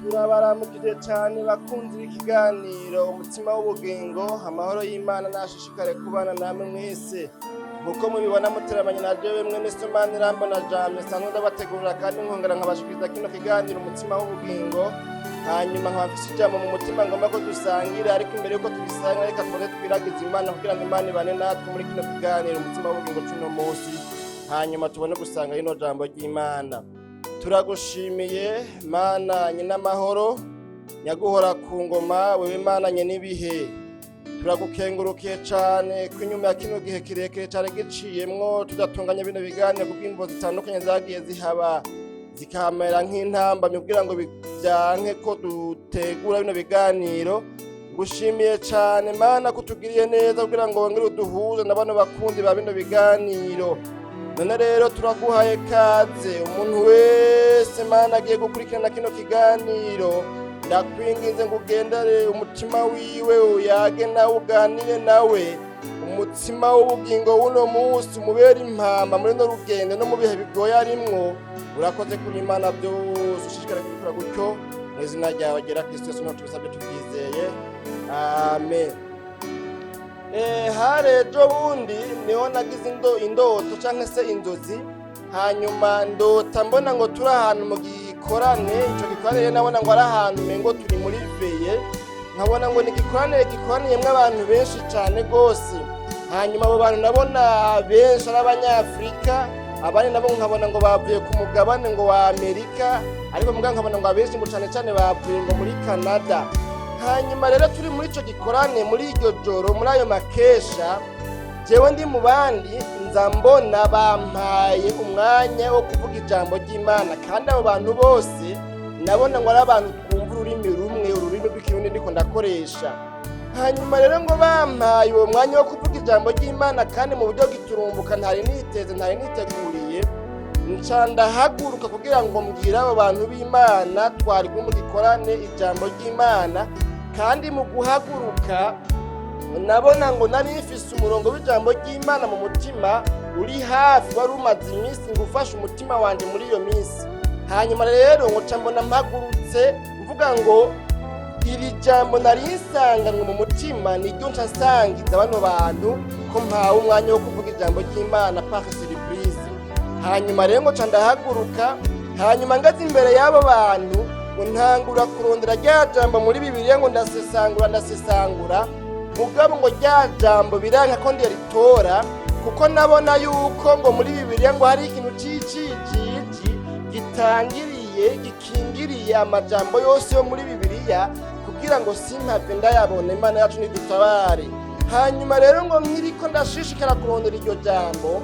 Turabaramukije cane bakunzi b'ikiganiro Umutima w'Ubugingo. Amahoro y'Imana nashishikare kubana namwe mwese. Nkuko mubibona, muteramanye na jewe mwene Somani Irambona Jame, nsanzwe ndabategurira kandi nkongera nkabashikiriza kino kiganiro Umutima w'Ubugingo. Hanyuma nkaba mfise ijambo mu mutima ngomba ko dusangira, ariko imbere yuko tubisangira, reka tubanze twiragize Imana kugira ngo Imana ibane natwe muri kino kiganiro Umutima w'Ubugingo c'uno munsi, hanyuma tubone gusanga rino jambo ry'Imana. Turagushimiye, Mana nyina amahoro, nyaguhora ku ngoma, wewe Mana nye n'ibihe. Turagukengurukiye cane ko inyuma ya kino gihe kirekire cane giciyemwo tudatunganya bino biganiro kubw'imvo zitandukanye zagiye zihaba, zikamera nk'intambamyi kugira ngo bivyanke ko dutegura bino biganiro. Ngushimiye cane, Mana, ko utugiriye neza kugira ngo wongere uduhuze na bano bakunzi ba bino biganiro. None rero turaguhaye kaze, umuntu wese, Mana, agiye gukurikirana kino kiganiro, ndakwinginze ngo ugendere umutima wiwe, uyage nawe, uganire nawe. Umutima w'ubugingo w'uno munsi umubere impamba muri runo rugendo no mu bihe bigoye arimwo. Urakoze kuri Imana byose, ushishikare kubikora gutyo. Mu izina ryawe ryera Kristo Yesu niho tubisabye tubyizeye, amen. Hari ejo bundi niho nagize indoto canke se inzozi. Hanyuma ndota mbona ngo turi ahantu mu gikorane. Ico gikorane rero nabona ngo ari ahantu umengo turi muri veillée, nkabona ngo ni igikorane gikoraniyemwo abantu benshi cane gose. Hanyuma abo bantu nabona benshi ari Abanyafurika, abandi nabo nkabona ngo bavuye ku mugabane ngo wa Amerika, ariko muga nkabona ngo abenshi ngo cane cane bavuye ngo muri Canada. Hanyuma rero turi muri ico gikorane, muri iryo joro, muri ayo makesha, jewe ndi mu bandi, nza mbona bampaye umwanya wo kuvuga ijambo ry'Imana. Kandi abo bantu bose nabona ngo ari abantu twumva ururimi rumwe, ururimi rw'Ikirundi ndiko ndakoresha. Hanyuma rero ngo bampaye uwo mwanya wo kuvuga ijambo ry'Imana, kandi mu buryo giturumbuka, ntari niteze, ntari niteguriye, nca ndahaguruka kugira ngo mbwire abo bantu b'Imana twari kumwe mu gikorane ijambo ry'Imana. Kandi mu guhaguruka nabona ngo nari mfise umurongo w'ijambo ry'Imana mu mutima uri hafi, wari umaze iminsi ngo ufashe umutima wanje muri iyo minsi. Hanyuma rero ngo nca mbona mpagurutse mvuga ngo iri jambo nari nsanganywe mu mutima niryo nca nsangiza bano bantu ko mpawe umwanya wo kuvuga ijambo ry'Imana par surprise. Hanyuma rero ngo nca ndahaguruka, hanyuma ngaze imbere y'abo bantu, ngo ntangura kurondera rya jambo muri Bibiliya, ngo ndasesangura, ndasesangura, mugabo ngo rya jambo biranka ko ndaritora, kuko nabona yuko ngo muri Bibiliya ngo hari ikintu c'icijiji gitangiriye, gikingiriye amajambo yose yo muri Bibiliya kugira ngo simpave ndayabona. Imana yacu nidutabare. Hanyuma rero ngo nkiriko ndashishikara kurondera iryo jambo,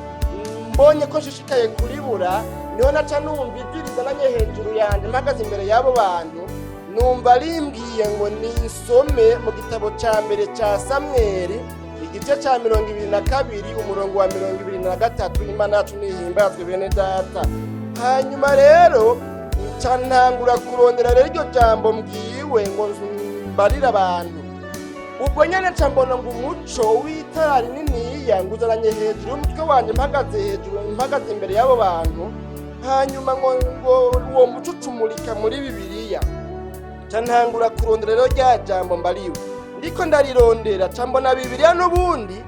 mbonye ko nshishikaye kuribura, niho naca numva ijwi rizananye hejuru yanjye mpagaze imbere y'abo bantu. Numva rimbwiye ngo nisome mu gitabo ca mbere ca Samweli, igice ca 22, umurongo wa 23. Imana yacu nihimbazwe, bene Data. Hanyuma rero nca ntangura kurondera rero iryo jambo mbwiwe ngo mbarire abantu. Ubwo nyene nca mbona ngo umuco w'itara rininiya ngo uzananye hejuru y'umutwe wanje mpagaze hejuru, mpagaze imbere y'abo bantu. Hanyuma ngo uwo muco ucumurika muri Bibiliya. Nca ntangura kurondera rero rya jambo mbariwe. Ndiko ndarirondera, nca mbona Bibiliya n'ubundi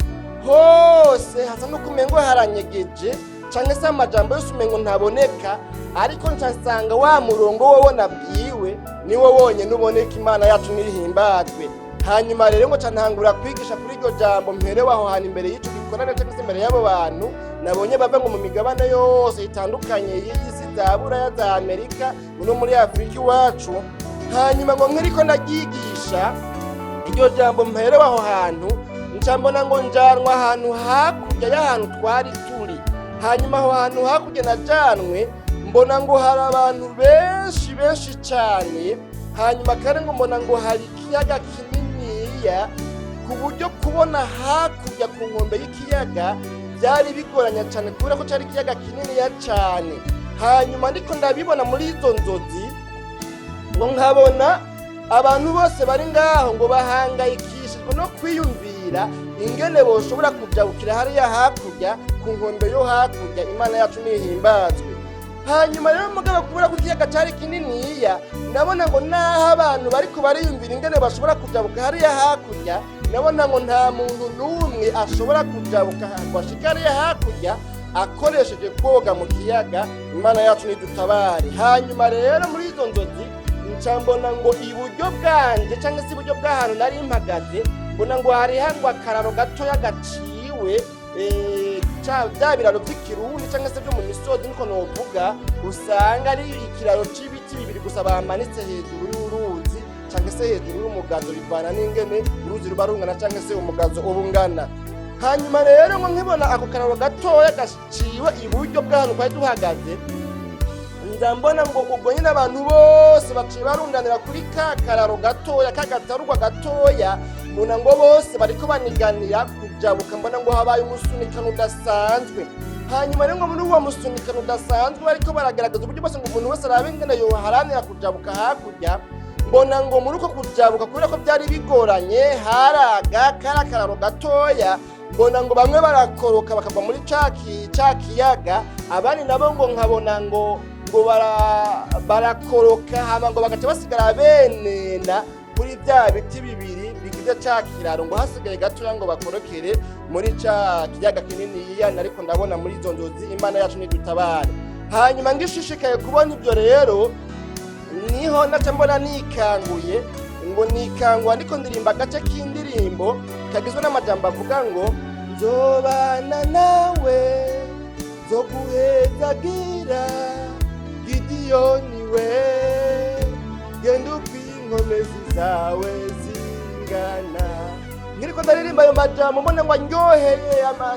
hose hasa n'uko umengo haranyegeje, canke se amajambo yose umengo ntaboneka, ariko nca nsanga wa murongo wowo nabwiwe niwo wonyene uboneka. Imana yacu nihimbazwe. Hanyuma rero ngo nca ntangura kwigisha kuri iryo jambo mperewe aho hantu imbere y'ico gikorane canke se imbere y'abo bantu nabonye bava ngo mu migabane yose itandukanye y'isi, za Buraya, za Amerika, no muri Afurika iwacu. Hanyuma ngo nkiriko ndaryigisha iryo jambo mperewe aho hantu, nca mbona ngo njanwa ahantu hakurya y'ahantu twari turi. Hanyuma aho hantu hakurya najanwe, mbona ngo hari abantu benshi benshi cyane. Hanyuma kandi ngo mbona ngo hari ikiyaga kininiya, ku buryo kubona hakurya ku nkombe y'ikiyaga byari bigoranye cyane, kubera ko cyari ikiyaga kininiya cyane. Hanyuma ndiko ndabibona muri izo nzozi, ngo nkabona abantu bose bari ngaho ngo bahangayikishijwe no kwiyumvira ingene boshobora kujabukira hariya hakurya ku nkombe yo hakurya. Imana yacu nihimbazwe. Hanyuma rero mugabo, kubera ko ikiyaga cari kininiya, nabona ngo naho abantu bariko bariyumvira ingene bashobora kujabuka hariya hakurya, nabona ngo nta muntu n'umwe ashobora kujabuka ngo ashike hariya hakurya akoresheje koga mu kiyaga. Imana yacu nidutabare. Hanyuma rero muri izo nzozi nca mbona ngo iburyo bwanje, cyangwa se iburyo bw'ahantu nari mpagaze, mbona ngo hariho ngo akararo gatoya gaciwe, bya biraro by'ikirundi cyangwa se byo mu misozi niko novuga, usanga ari ikiraro c'ibiti bibiri gusa bamanitse hejuru y'uruzi cyangwa se hejuru y'umugazo, bivana n'ingene uruzi ruba rungana cyangwa se umugazo uba ungana. Hanyuma rero ngo nkibona ako kararo gatoya gaciwe iburyo bw'ahantu twari duhagaze, nza mbona ngo ubwo nyine abantu bose baciye barundanira kuri ka kararo gatoya kagatarugwa gatoya. Mbona ngo bose bariko baniganira kujabuka, mbona ngo habaye umusunikano udasanzwe. Hanyuma rero ngo muri uwo musunikano udasanzwe bariko baragaragaza uburyo bwose ngo umuntu wese arabe ingene yoharanira kujabuka hakurya. Mbona ngo muri uko kujabuka, kubera ko byari bigoranye, haraga kari akararo gatoya, mbona ngo bamwe barakoroka bakava muri ca kiyaga, abandi nabo ngo nkabona ngo barakoroka, hama ngo bagaca basigara benena kuri bya biti bibiri bigize ca kiraro, ngo hasigaye gatoya ngo bakorokere muri ca kiyaga kininiya. Nariko ndabona muri izo nzozi. Imana yacu nidutabare. Hanyuma ngishishikaye kubona ibyo rero, niho naca mbona nikanguye, ngo nikangwa ndiko ndirimba agace k'indirimbo kagizwe n'amajambo avuga ngo: "Nzobana nawe, nzoguhezagira, Gidiyoni we, genda uko inkomezi zawe zingana." Nkiriko ndaririmba ayo majambo, mbona ngo andyoheye,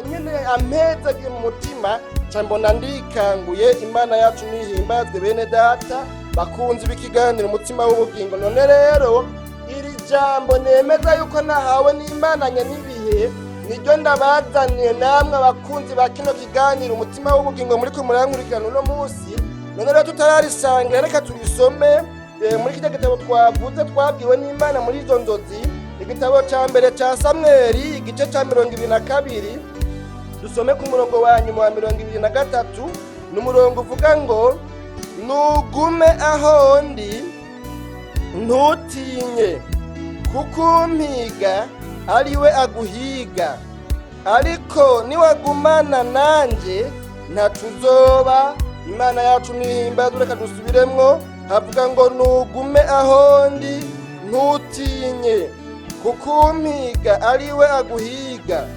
nyene ampezagiye mu mutima, nca mbona ndikanguye. Imana yacu nihimbazwe. Bene data bakunzi b'ikiganiro Umutima w'Ubugingo, none rero iri jambo nemeza yuko nahawe n'Imana n'ibihe niryo ndabazaniye namwe abakunzi ba kino kiganiro Umutima w'Ubugingo muriko murankurikirana uno munsi. None rero tutararisangira, reka turisome muri kirya gitabo twavuze twabwiwe n'Imana muri izo nzozi, igitabo ca mbere ca Samweli, igice ca 22, dusome ku murongo wa nyuma wa 23. Ni umurongo uvuga ngo: "Nugume aho ndi, ntutinye, kuko umpiga ari we aguhiga, ariko niwagumana nanje ntatuzoba." Imana yacu nihimbazwe. Reka dusubiremwo. Havuga ngo: "Nugume aho ndi, ntutinye, kuko umpiga ari we aguhiga,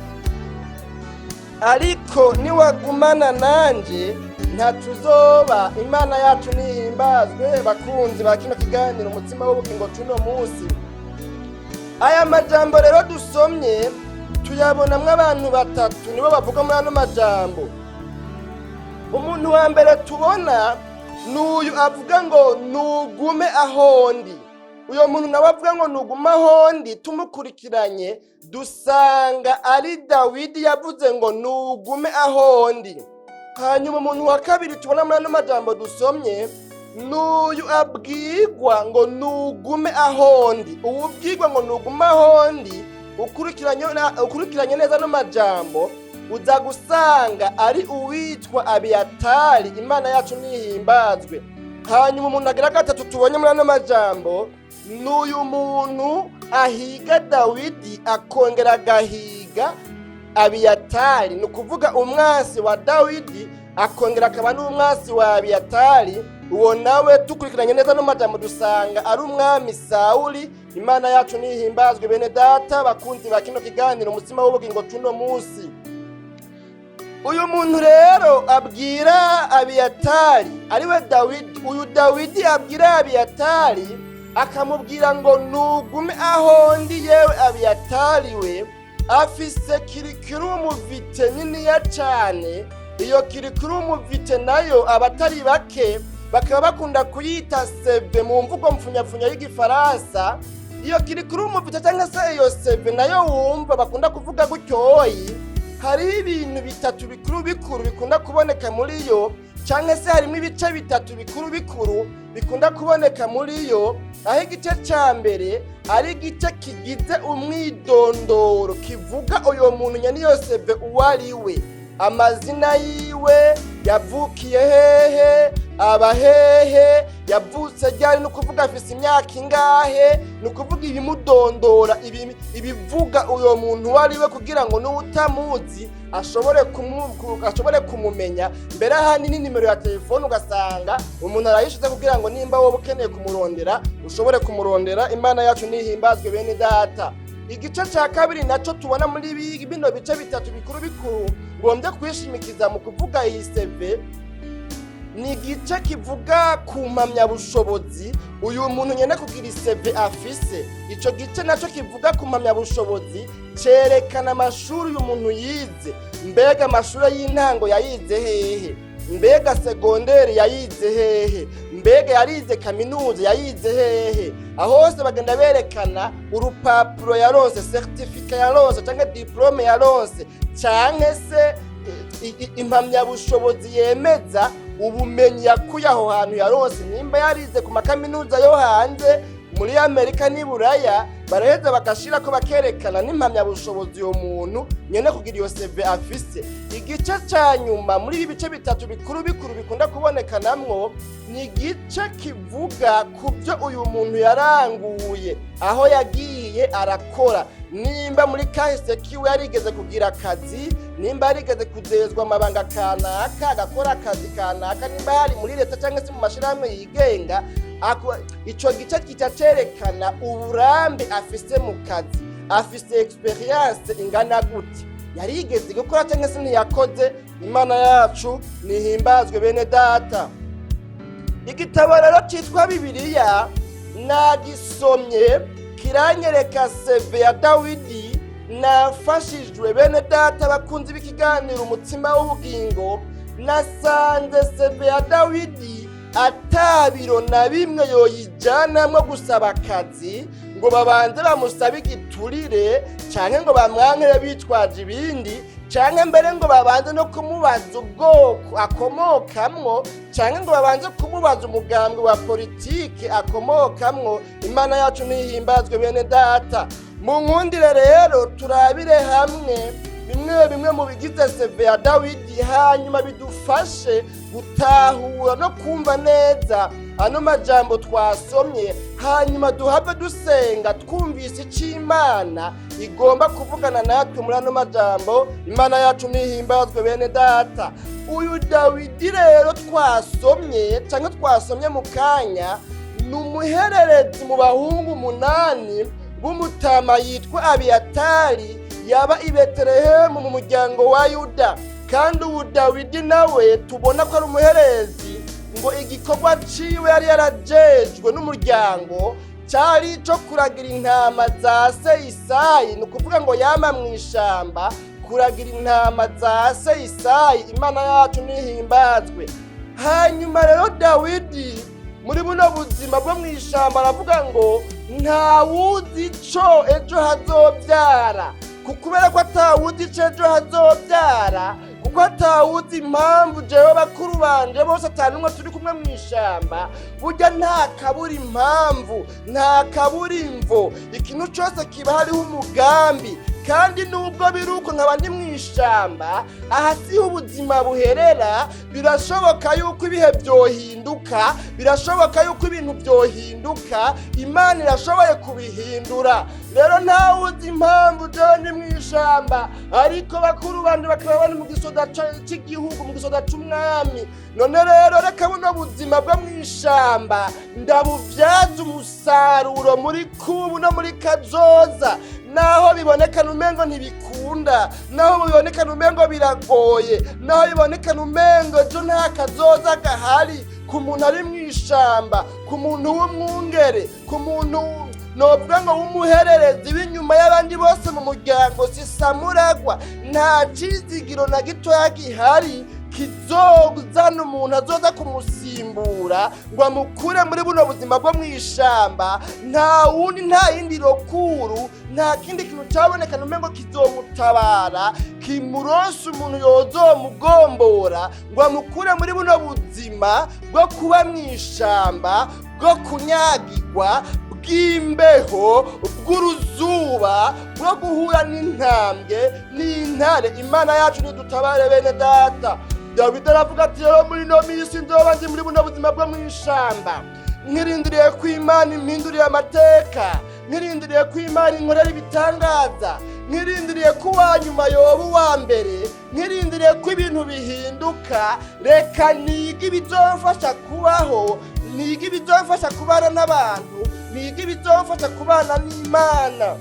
ariko niwagumana nanje ntatuzoba." Imana yacu nihimbazwe. Bakunzi ba kino kiganiro Umutima w'Ubugingo cuno munsi, aya majambo rero dusomye tuyabonamwo abantu batatu, nibo bavuga muri ano majambo. Umuntu wa mbere tubona ni uyu avuga ngo: "Nugume aho ndi." Uyo muntu nawe avuga ngo: "Nugume aho ndi", tumukurikiranye dusanga ari Dawidi yavuze ngo: "Nugume aho ndi." Hanyuma umuntu wa kabiri tubona muri ano majambo dusomye n'uyu abwirwa ngo: "Nugume aho ndi." Uwubwirwa ngo: "Nugume aho ndi", ukurikiranye neza ano majambo uza gusanga ari uwitwa Abiyatari. Imana yacu nihimbazwe. Hanyuma umuntu agira gatatu tubonye muri ano majambo n'uyu muntu ahiga Dawidi akongera agahiga Abiyatari, ni ukuvuga umwasi wa Dawidi akongera akaba n'umwasi wa Abiyatari. Uwo nawe tukurikiranye neza no majambo dusanga ari umwami Sawuli. Imana yacu nihimbazwe. Bene data bakunzi ba kino kiganiro Umutsima w'Ubugingo cuno munsi, uyu muntu rero abwira Abiyatari ariwe Dawidi. Uyu Dawidi abwira Abiyatari akamubwira ngo: "Nugume aho ndi, yewe Abiyatari we", afise curriculum vitae niniya cane. Iyo curriculum vitae nayo abatari bake bakaba bakunda kuyita CV mu mvugo mpfunyapfunya y'igifaransa. Iyo curriculum vitae cyangwa se iyo CV nayo wumva bakunda kuvuga gutyoyi, hariho ibintu bitatu bikuru bikuru bikunda kuboneka muri yo, cyangwa se harimo ibice bitatu bikuru bikuru bikunda kuboneka muri yo, aho igice cya mbere ari igice kigize umwidondoro, kivuga uyo muntu nyene iyo CV uwo ari we, amazina yiwe. Yavukiye hehe? Aba hehe? Yavutse ryari? Ni ukuvuga afise imyaka ingahe? Ni ukuvuga ibimudondora, ibivuga uyo muntu uwo ari we, kugira ngo n'uwutamuzi ashobore kumumenya. Mbere ahanini nimero ya telefone ugasanga umuntu arayishize kugira ngo nimba wowe ukeneye kumurondera ushobore kumurondera. Imana yacu nihimbazwe, bene data. Igice cya kabiri nacyo tubona muri bino bice bitatu bikuru bikuru ngombye kwishimikiza mu kuvuga iyi CV, ni igice kivuga ku mpamyabushobozi uyu muntu nyene kugira iCV afise. Ico gice naco kivuga ku mpamyabushobozi cerekana amashuri uyu muntu yize. Mbega amashuri y'intango yayize hehe? Mbega segonderi yayize hehe? Mbega yarize kaminuza, yayize hehe? Aho hose bagenda berekana urupapuro yaronse, certificat yaronse canke diplôme yaronse, canke se impamyabushobozi yemeza ubumenyi yakuye aho hantu yaronse. Nimba yarize ku makaminuza yo hanze, muri Amerika n'i Buraya, baraheza bagashirako bakerekana n'impamyabushobozi uyo muntu nyene kugira iyo CV afise. Igice ca nyuma muri ibi bice bitatu bikuru bikuru bikunda kubonekanamwo ni igice kivuga ku byo uyu muntu yaranguye, aho yagiye arakora, nimba muri kahise kiwe yarigeze kugira akazi, nimba yarigeze kuzezwa amabanga kanaka, agakora akazi kanaka, nimba yari muri leta cyangwa se mu mashirahamwe yigenga. Ico gice kica cerekana uburambe afise mu kazi, afise expérience ingana gute, yarigeze gukora cyangwa se ntiyakoze. Imana yacu nihimbazwe, bene data. Igitabo rero cyitwa Bibiliya nagisomye, kiranyereka CV ya Dawidi. Nafashijwe, bene data bakunze b'ikiganiro Umutima w'Ubugingo. Nasanze CV ya Dawidi atabiro na bimwe yoyijanamwo gusaba akazi ngo babanze bamusabe igiturire, canke ngo bamwankire bitwaje ibindi, canke mbere ngo babanze no kumubaza ubwoko akomokamwo, canke ngo babanze kumubaza umugambwe wa politike akomokamwo. Imana yacu nihimbazwe, bene data. Mu nkundire rero turabire hamwe bimwe bimwe mu bigize CV ya Dawidi, hanyuma bidufashe gutahura no kumva neza ano majambo twasomye, hanyuma duhave dusenga twumvise icyo Imana igomba kuvugana natwe muri ano majambo. Imana yacu nihimbazwe, bene data. Uyu Dawidi rero twasomye cyangwa twasomye mu kanya ni umuhererezi mu bahungu umunani b'umutama yitwa Abiyatari, yaba i Betelehemu mu muryango wa Yuda. Kandi ubu Dawidi nawe tubona ko ari umuherezi, ngo igikorwa ciwe yari yarajejwe n'umuryango cyari ico kuragira intama za se Isayi. Ni ukuvuga ngo yama mu ishamba kuragira intama za se Isayi. Imana yacu nihimbazwe. Hanyuma rero Dawidi muri buno buzima bwo mu ishamba aravuga ngo ntawuzi ico ejo hazobyara, kubera ko atawuzi ico ejo hazobyara, kuko atawuzi impamvu jewe bakuru banje bose atanumwe turi kumwe mu ishamba. Burya nta kabura impamvu, nta kabura imvo. Ikintu cose kiba hariho umugambi. Kandi nubwo biri uko nkaba ndi mu ishamba, aha siho ubuzima buherera. Birashoboka yuko ibihe byohinduka, birashoboka yuko ibintu byohinduka. Imana irashoboye kubihindura. Rero ntawuzi impamvu jewe ndi mu ishamba, ariko bakuru banje bakaba bari mu gisoda c'igihugu, mu gisoda c'umwami. None rero reka buno buzima bwo mu ishamba ndabubyaza umusaruro muri kubu no muri kazoza. Naho bibonekana umengo ntibikunda, naho bibonekana umengo biragoye, naho bibonekana umengo ejo nta kazoza gahari ku muntu ari mu ishamba, ku muntu w'umwungere, ku muntu novuga ngo w'umuhererezi w'inyuma y'abandi bose mu muryango, sisamuragwa, nta cizigiro na gitoya gihari kizozana umuntu azoza kumusimbura ngo amukure muri buno buzima bwo mu ishamba. Nta wundi, nta yindi rokuru, nta kindi kintu caboneka umengo kizomutabara, kimuronsa umuntu yozomugombora ngo amukure muri buno buzima bwo kuba mu ishamba, bwo kunyagirwa, bw'imbeho, bw'uruzuba, bwo guhura n'intambwe n'intare. Imana yacu nidutabare, bene data. Dawidi aravuga ati: "Rero muri ino minsi nzoba ndi muri buno buzima bwo mu ishamba, nkirindiriye ko Imana impinduriye amateka, nkirindiriye ko Imana inkorera ibitangaza, nkirindiriye ko uwa nyuma yoba uwa mbere, nkirindiriye ko ibintu bihinduka, reka nige ibizomfasha kubaho, nige ibizomfasha kubana n'abantu, nige ibizomfasha kubana n'Imana."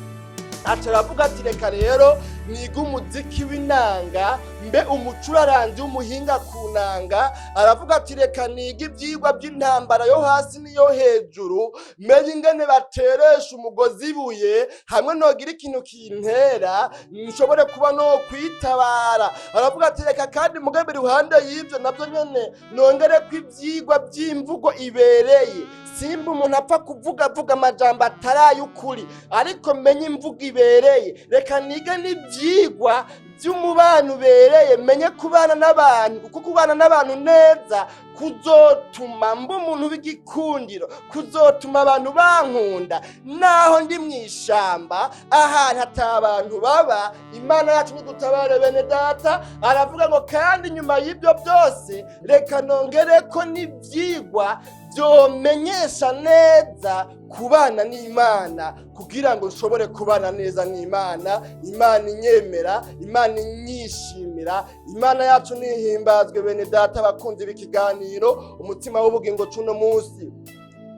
Aca aravuga ati: "Reka rero niga umuziki w'inanga, mbe umucuraranzi w'umuhinga ku nanga." Aravuga ati: "Reka niga ibyigwa by'intambara yo hasi n'iyo hejuru, menye ingene bateresha umugozi ibuye, hamwe nogira ikintu kintera nshobore kuba no kwitabara." Aravuga ati: "Reka kandi mugambe iruhande y'ibyo nabyo nyene nongere ko ibyigwa by'imvugo ibereye, simba umuntu apfa kuvuga avuga amajambo atari ay'ukuri, ariko menye imvugo ibereye. Reka nige n'ibyigwa by'umubano ubereye, menye kubana n'abantu, kuko kubana n'abantu neza kuzotuma mba umuntu w'igikundiro, kuzotuma abantu bankunda naho ndi mu ishamba ahantu ata abantu baba." Imana yacu nidutabare, bene data. Aravuga ngo: "Kandi nyuma y'ibyo byose, reka nongere ko n'ibyigwa byomenyesha neza kubana n'Imana, kugira ngo nshobore kubana neza n'Imana, Imana inyemera, Imana inyishimira." Imana yacu nihimbazwe, bene data bakunze b'ikiganiro Umutima w'Ubugingo cuno munsi.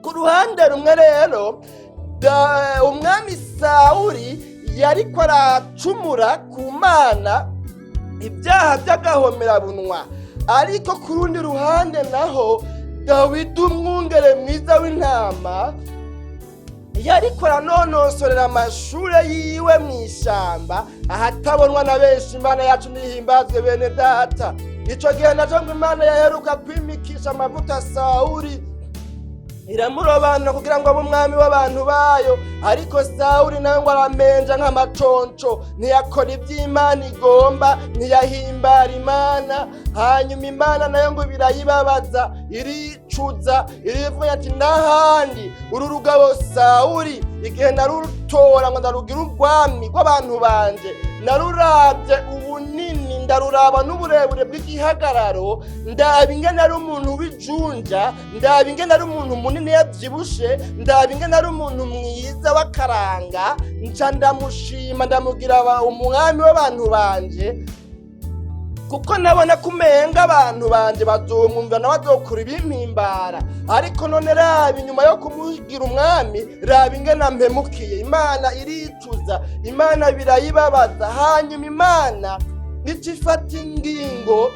Ku ruhande rumwe rero, umwami Sawuri yariko aracumura ku Mana ibyaha by'agahomerabunwa, ariko ku rundi ruhande naho Dawidi, umwungere mwiza w'intama, yariko aranonosorera amashure yiwe mu ishamba ahatabonwa na benshi. Imana yacu nihimbazwe, bene data. Ico gihe naco ngo Imana yaheruka kwimikisha amavuta Sawuri, iramurobanura kugira ngo abe umwami w'abantu bayo, ariko Sawuri nawe ngo aramenja nk'amaconco, ntiyakora iby'Imana igomba, ntiyahimbara Imana. Hanyuma Imana nayo ngo birayibabaza, iricuza, irivuga ati: "N'ahandi uru rugabo Sawuri, igihe narutora ngo ndarugire urwami rw'abantu banje, narurabye ubunini, ndaruraba n'uburebure bw'igihagararo, ndaba ingene ari umuntu w'ijunja, ndaba ingene ari umuntu munini yavyibushe, ndaba ingene ari umuntu mwiza w'akaranga, nca ndamushima, ndamugira umwami w'abantu banje, kuko nabona ko umenga abantu banje bazomwumva, nawe azokura ibimpimbara. Ariko none raba, inyuma yo kumugira umwami, raba ingene ampemukiye." Imana iricuza, Imana birayibabaza. Hanyuma Imana ica ifata ingingo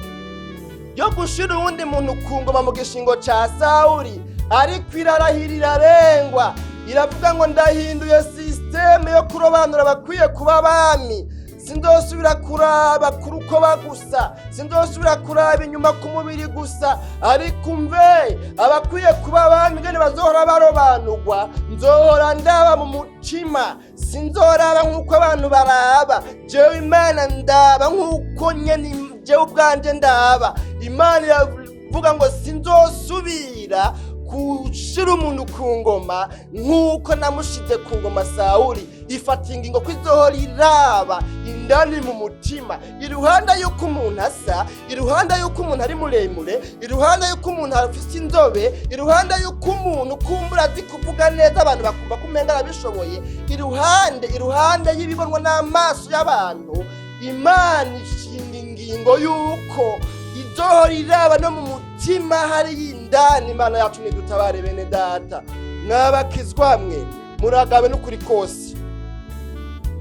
yo gushira uwundi muntu ku ngoma mu gishingo ca Sawuli, ariko irarahira, irarengwa, iravuga ngo: "Ndahinduye système yo kurobanura abakwiye kuba abami. Sinzosubira kuraba ku rukoba gusa, sinzosubira kuraba inyuma ku mubiri gusa, ariko umve, abakwiye kuba abami ingene bazohora barobanurwa, nzohora ndaba mu mutima. Sinzoraba nk'uko abantu baraba. Jewe Imana ndaba nk'uko nyene jewe ubwanje ndaba." Imana iravuga ngo: "Sinzosubira gushira umuntu ku ngoma nk'uko namushize ku ngoma Sawuli." Ifata ingingo ko izohora iraba indani mu mutima, iruhande y'uko umuntu asa, iruhande y'uko umuntu ari muremure, iruhande y'uko umuntu afise inzobe, iruhande y'uko umuntu kumbura azi kuvuga neza, abantu bakumva ko umenga arabishoboye, iruhande y'ibibonwa n'amaso y'abantu. Imana ishinga ingingo y'uko izohora iraba no mu mutima hari indani. Imana yacu nidutabare, bene data. Mwabakizwa mwe, muragabe n'ukuri kose,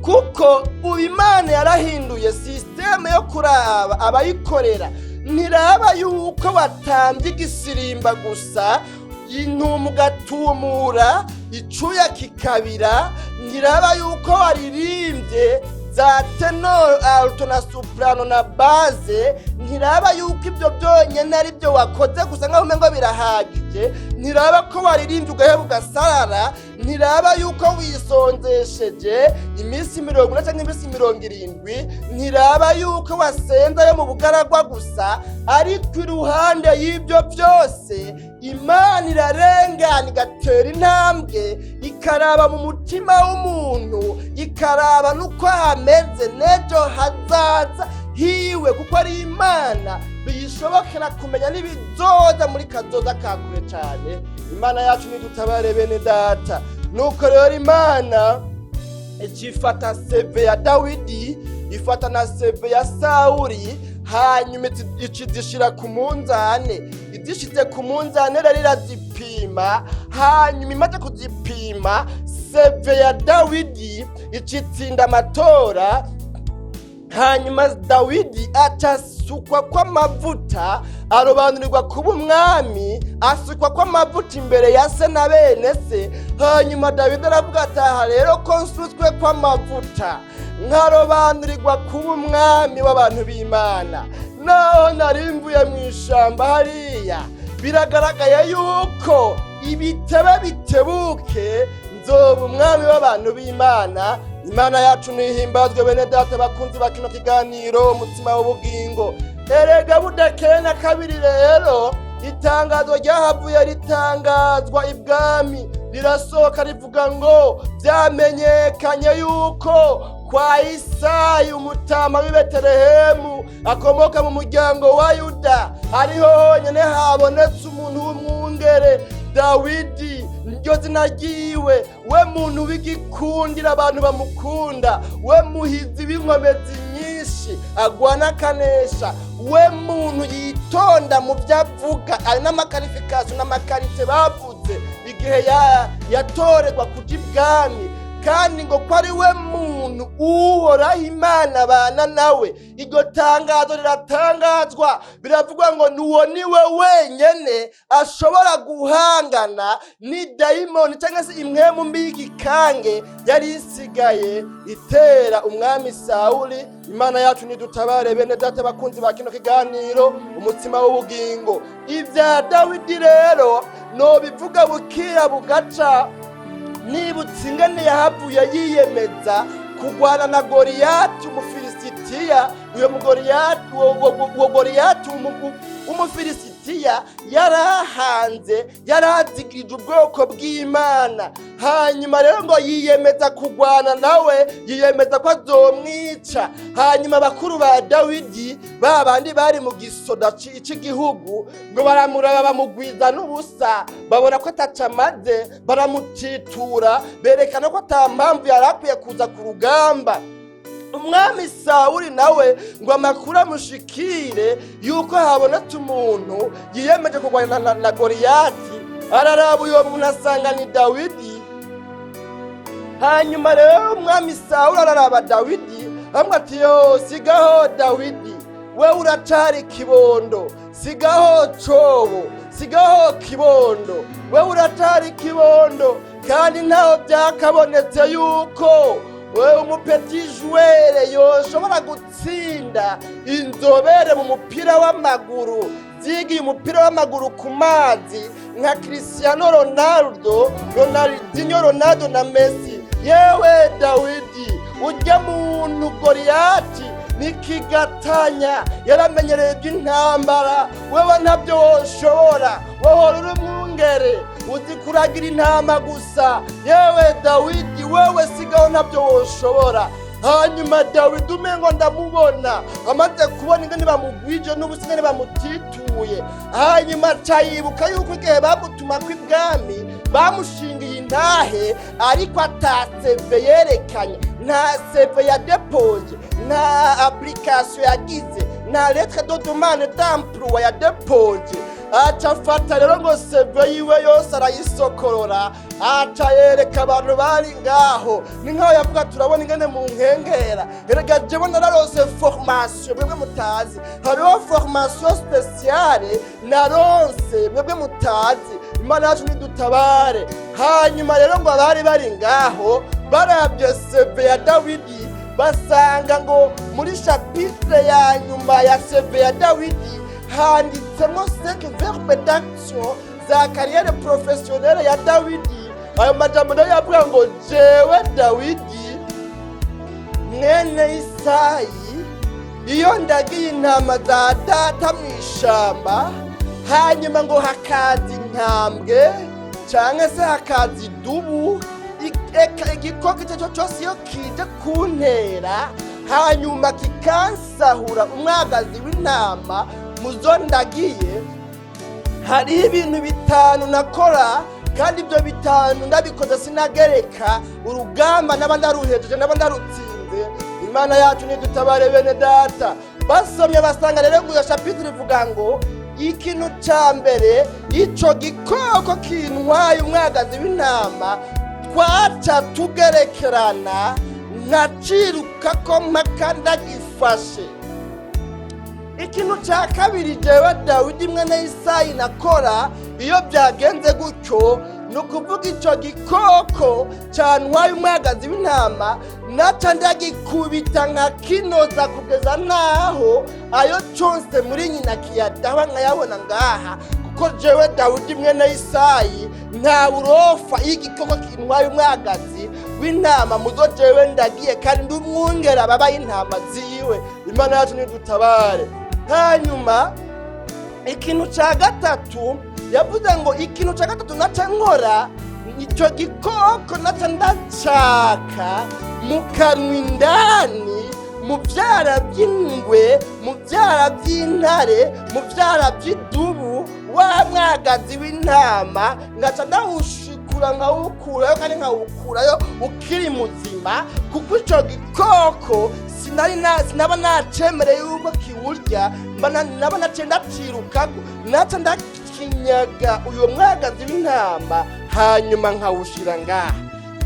kuko ubu Imana yarahinduye système yo kuraba abayikorera. Ntiraba yuko watambye igisirimba gusa, intumu ugatumura icuya kikabira. Ntiraba yuko waririmbye za ténor, alto na soprano na basse. Ntiraba yuko ibyo byonyine ari byo wakoze gusa nkaho umengo birahagije. Ntiraba ko waririmbye ugaheba ugasarara. Ntiraba yuko wisonzesheje iminsi 40 cyangwa iminsi 70. Ntiraba yuko wasenze ayo mu bugaragwa gusa. Ariko iruhande y'ibyo byose, Imana irarengana, igatera intambwe, ikaraba mu mutima w'umuntu, ikaraba n'uko hameze n'ejo hazaza. Hiwe, kuko ari Imana biyishobokera kumenya n'ibizoza muri kazoza ka kure cyane. Imana yacu nidutabare, bene data. Nuko rero Imana ikifata CV ya Dawidi, ifata na CV ya Sawuli, hanyuma ikizishira ku munzane. Izishize ku munzane rero irazipima. Hanyuma imaze kuzipima, CV ya Dawidi icitsinda amatora. Hanyuma Dawidi acasukwa kw'amavuta, arobanurirwa kuba umwami, asukwa kw'amavuta imbere ya se na bene se. Hanyuma Dawidi aravuga ati: "Aha rero ko nsutswe kw'amavuta, nkarobanurirwa kuba umwami w'abantu b'Imana, naho nari mvuye mu ishamba hariya, biragaragaye yuko ibitebe bitebuke nzoba umwami w'abantu b'Imana." Imana yacu nihimbazwe, bene data bakunzi ba kino kiganiro Umutsima w'Ubugingo. Erega budakeye na kabiri rero, itangazo ryahavuye ritangazwa ibwami, rirasohoka rivuga ngo byamenyekanye yuko kwa Isayi umutama w'i Betelehemu akomoka mu muryango wa Yuda ariho honyine habonetse umuntu w'umwungere, Dawidi niryo zina ryiwe, we muntu w'igikundira, abantu bamukunda, we muhizi w'inkomezi nyinshi, agwana akanesha, we muntu yitonda mu byo avuga. Ari n'ama qualifications n'ama qualités bavuze igihe yatorerwa kuja ibwami, kandi ngo ko ari we muntu Uhoraho Imana abana nawe. Iryo tangazo riratangazwa, biravugwa ngo nuwo ni we wenyene ashobora guhangana n'idayimoni cyangwa se impwemu mbi y'igikange yari isigaye itera umwami Sawuli. Imana yacu nidutabare, bene data bakunzi ba kino kiganiro Umutsima w'Ubugingo. Ibya Dawidi rero nobivuga bukira bugaca. Nibutse ingene yahavuye yiyemeza kugwana na Goriyati Umufilisitiya. Uyo mugoriyati, uwo Goriyati w'Umufilisitiya yarahanze, yarazigirije ubwoko bw'Imana. Hanyuma rero ngo yiyemeza kugwana nawe, yiyemeza ko azomwica. Hanyuma abakuru ba Dawidi, ba bandi bari mu gisoda c'igihugu, ngo baramuraba bamugwiza n'ubusa, babona ko ataco amaze, baramutitura, berekana ko ata mpamvu yari akwiye kuza ku rugamba. Umwami Sawuli nawe ngo amakuru amushikire yuko habonetse umuntu yiyemeje kurwana na Goriyati, araraba uyo muntu asanga ni Dawidi. Hanyuma rero umwami Sawuli araraba Dawidi amwe ati: "Yo, sigaho Dawidi, wewe uracari kibondo, sigaho cobo, sigaho kibondo, wewe uracari kibondo, kandi ntaho byakabonetse yuko wewe umu petit joueur yoshobora gutsinda inzobere mu mupira w'amaguru zigiye umupira w'amaguru ku mazi nka Cristiano Ronaldo, Ronaldinho, Ronaldo na Messi. Yewe Dawidi, ujya muntu Goriyati nikigatanya, yaramenyereye iby'intambara, wewe ntabyo woshobora, wohora uri umwungere, uzi kuragira intama gusa. Yewe Dawidi, wewe sigaho, ntabyo woshobora." Hanyuma Dawidi, umengo ndamubona amaze kubona ingene bamugwije n'ubusa, ingene bamutituye, hanyuma aca yibuka yuko igihe bamutumako ibwami bamushingiye intahe, ariko ata CV yerekanye, nta CV ya déposé, nta application yagize, nta lettre de demande d'emploi ya déposé. Aca afata rero ngo CV yiwe yose arayisokorora, aca yereka abantu bari ngaho. Ni nkaho yavuga: "Turabona ingene mu nkengera, erega jewe nararose formation mwebwe mutazi, hariho formation spéciale naronse mwebwe mutazi." Imana yacu nidutabare. Hanyuma rero ngo abari bari ngaho barabye CV ya Dawidi, basanga ngo muri chapitre ya nyuma ya CV ya Dawidi handitsemo cinq verbes d'action za carrière professionnelle ya Dawidi. Ayo majambo nayo yavuga ngo: "Jewe Dawidi mwene Isayi, iyo ndagiye intama za data mu ishamba, hanyuma ngo hakaza intambwe cyangwa se hakaza idubu, eka igikoko icyo ari cyo cyose, iyo kije kuntera, hanyuma nkaca Hanyuma kikansahura umwagazi w'intama muzo ndagiye, hariho ibintu bitanu nakora, kandi ibyo bitanu ndabikoze sinagereka urugamba, naba ndaruhejeje, naba ndarutsinze. Imana yacu nidutabare, bene data. Basomye basanga rero ngo iyo chapitre ivuga ngo ikintu ca mbere, ico gikoko kintwaye umwagazi w'intama, twaca tugerekerana, nkaciruka ko mpaka ndagifashe. Ikintu cya kabiri jewe Dawidi mwene Isayi nakora iyo byagenze gutyo, ni ukuvuga icyo gikoko cyantwaye umwagazi w'intama, naca ndagikubita nkakinoza kugeza n'aho ayo cyose muri nyina kiyadaha nkayabona ngaha, kuko jewe Dawidi mwene Isayi nta burofa iyo igikoko kintwaye umwagazi w'intama muzo jewe ndagiye, kandi ndi umwungere ababaye intama ziwe. Imana yacu nidutabare. Hanyuma ikintu cya gatatu yavuze ngo ikintu cya gatatu naca nkora, icyo gikoko naca ndacaka mu kanwa indani, mu byara by'ingwe, mu byara by'intare, mu byara by'idubu, wa mwagazi w'intama ngaca ndawushikura nkawukurayo, kandi nkawukurayo ukiri muzima, kuko icyo gikoko sinari sinaba nacemereye yuko kiwurya, naba naciye ndacirukako, naca ndakinyaga uyu mwagazi w'intama, hanyuma nkawushira ngaha.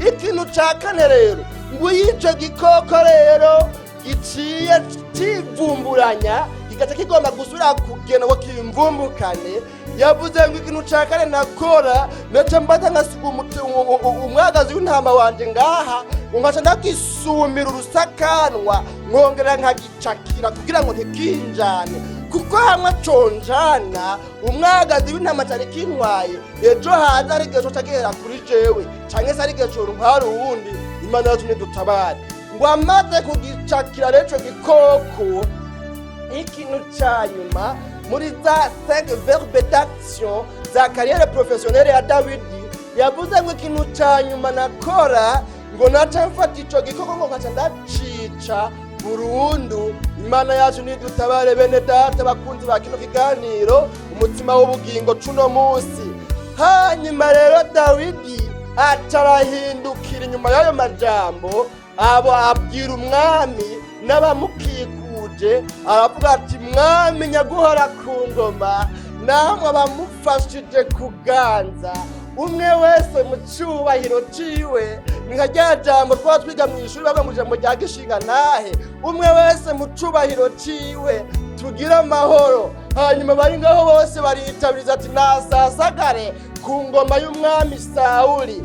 Ikintu ca kane rero, ngo iyo ico gikoko rero giciye civumburanya, kigaca kigomba gusubira kugenda ngo kimvumbukane, yavuze ngo ikintu ca kane nakora, naca mbaza nkasiga umwagazi w'intama wanje ngaha, ngo nkaca ndagisumira urusakanwa, nkongera nkagicakira kugira ngo ntikinjane, kuko hamwe conjana umwagazi w'intama cari kintwaye, ejo haza ari igihe coca gihera kuri jewe, canke se ari igihe contwara uwundi. Imana yacu nidutabare. Ngo amaze kugicakira rero ico gikoko, ikintu ca nyuma muri za 5 verbe d'action za carrière professionnelle ya Dawidi, yavuze ngo ikintu ca nyuma nakora, ngo naca mfata ico gikoko, ngo nkaca ndacica burundu. Imana yacu nidutabare, bene data bakunzi ba kino kiganiro Umutima w'Ubugingo cuno munsi. Hanyuma rero Dawidi aca arahindukira inyuma y'ayo majambo, abo abwira umwami n'abamukikuje, aravuga ati: "Mwami nyaguhora ku ngoma, namwe abamufashije kuganza, umwe wese mu cyubahiro ciwe," ni nka rya jambo twaba twiga mu ishuri bavuga mu ijambo rya gishinga ntahe, "umwe wese mu cubahiro ciwe, tugire amahoro." Hanyuma bari ngaho bose baritabiriza ati: "Nasasagare ku ngoma y'umwami Sawuli."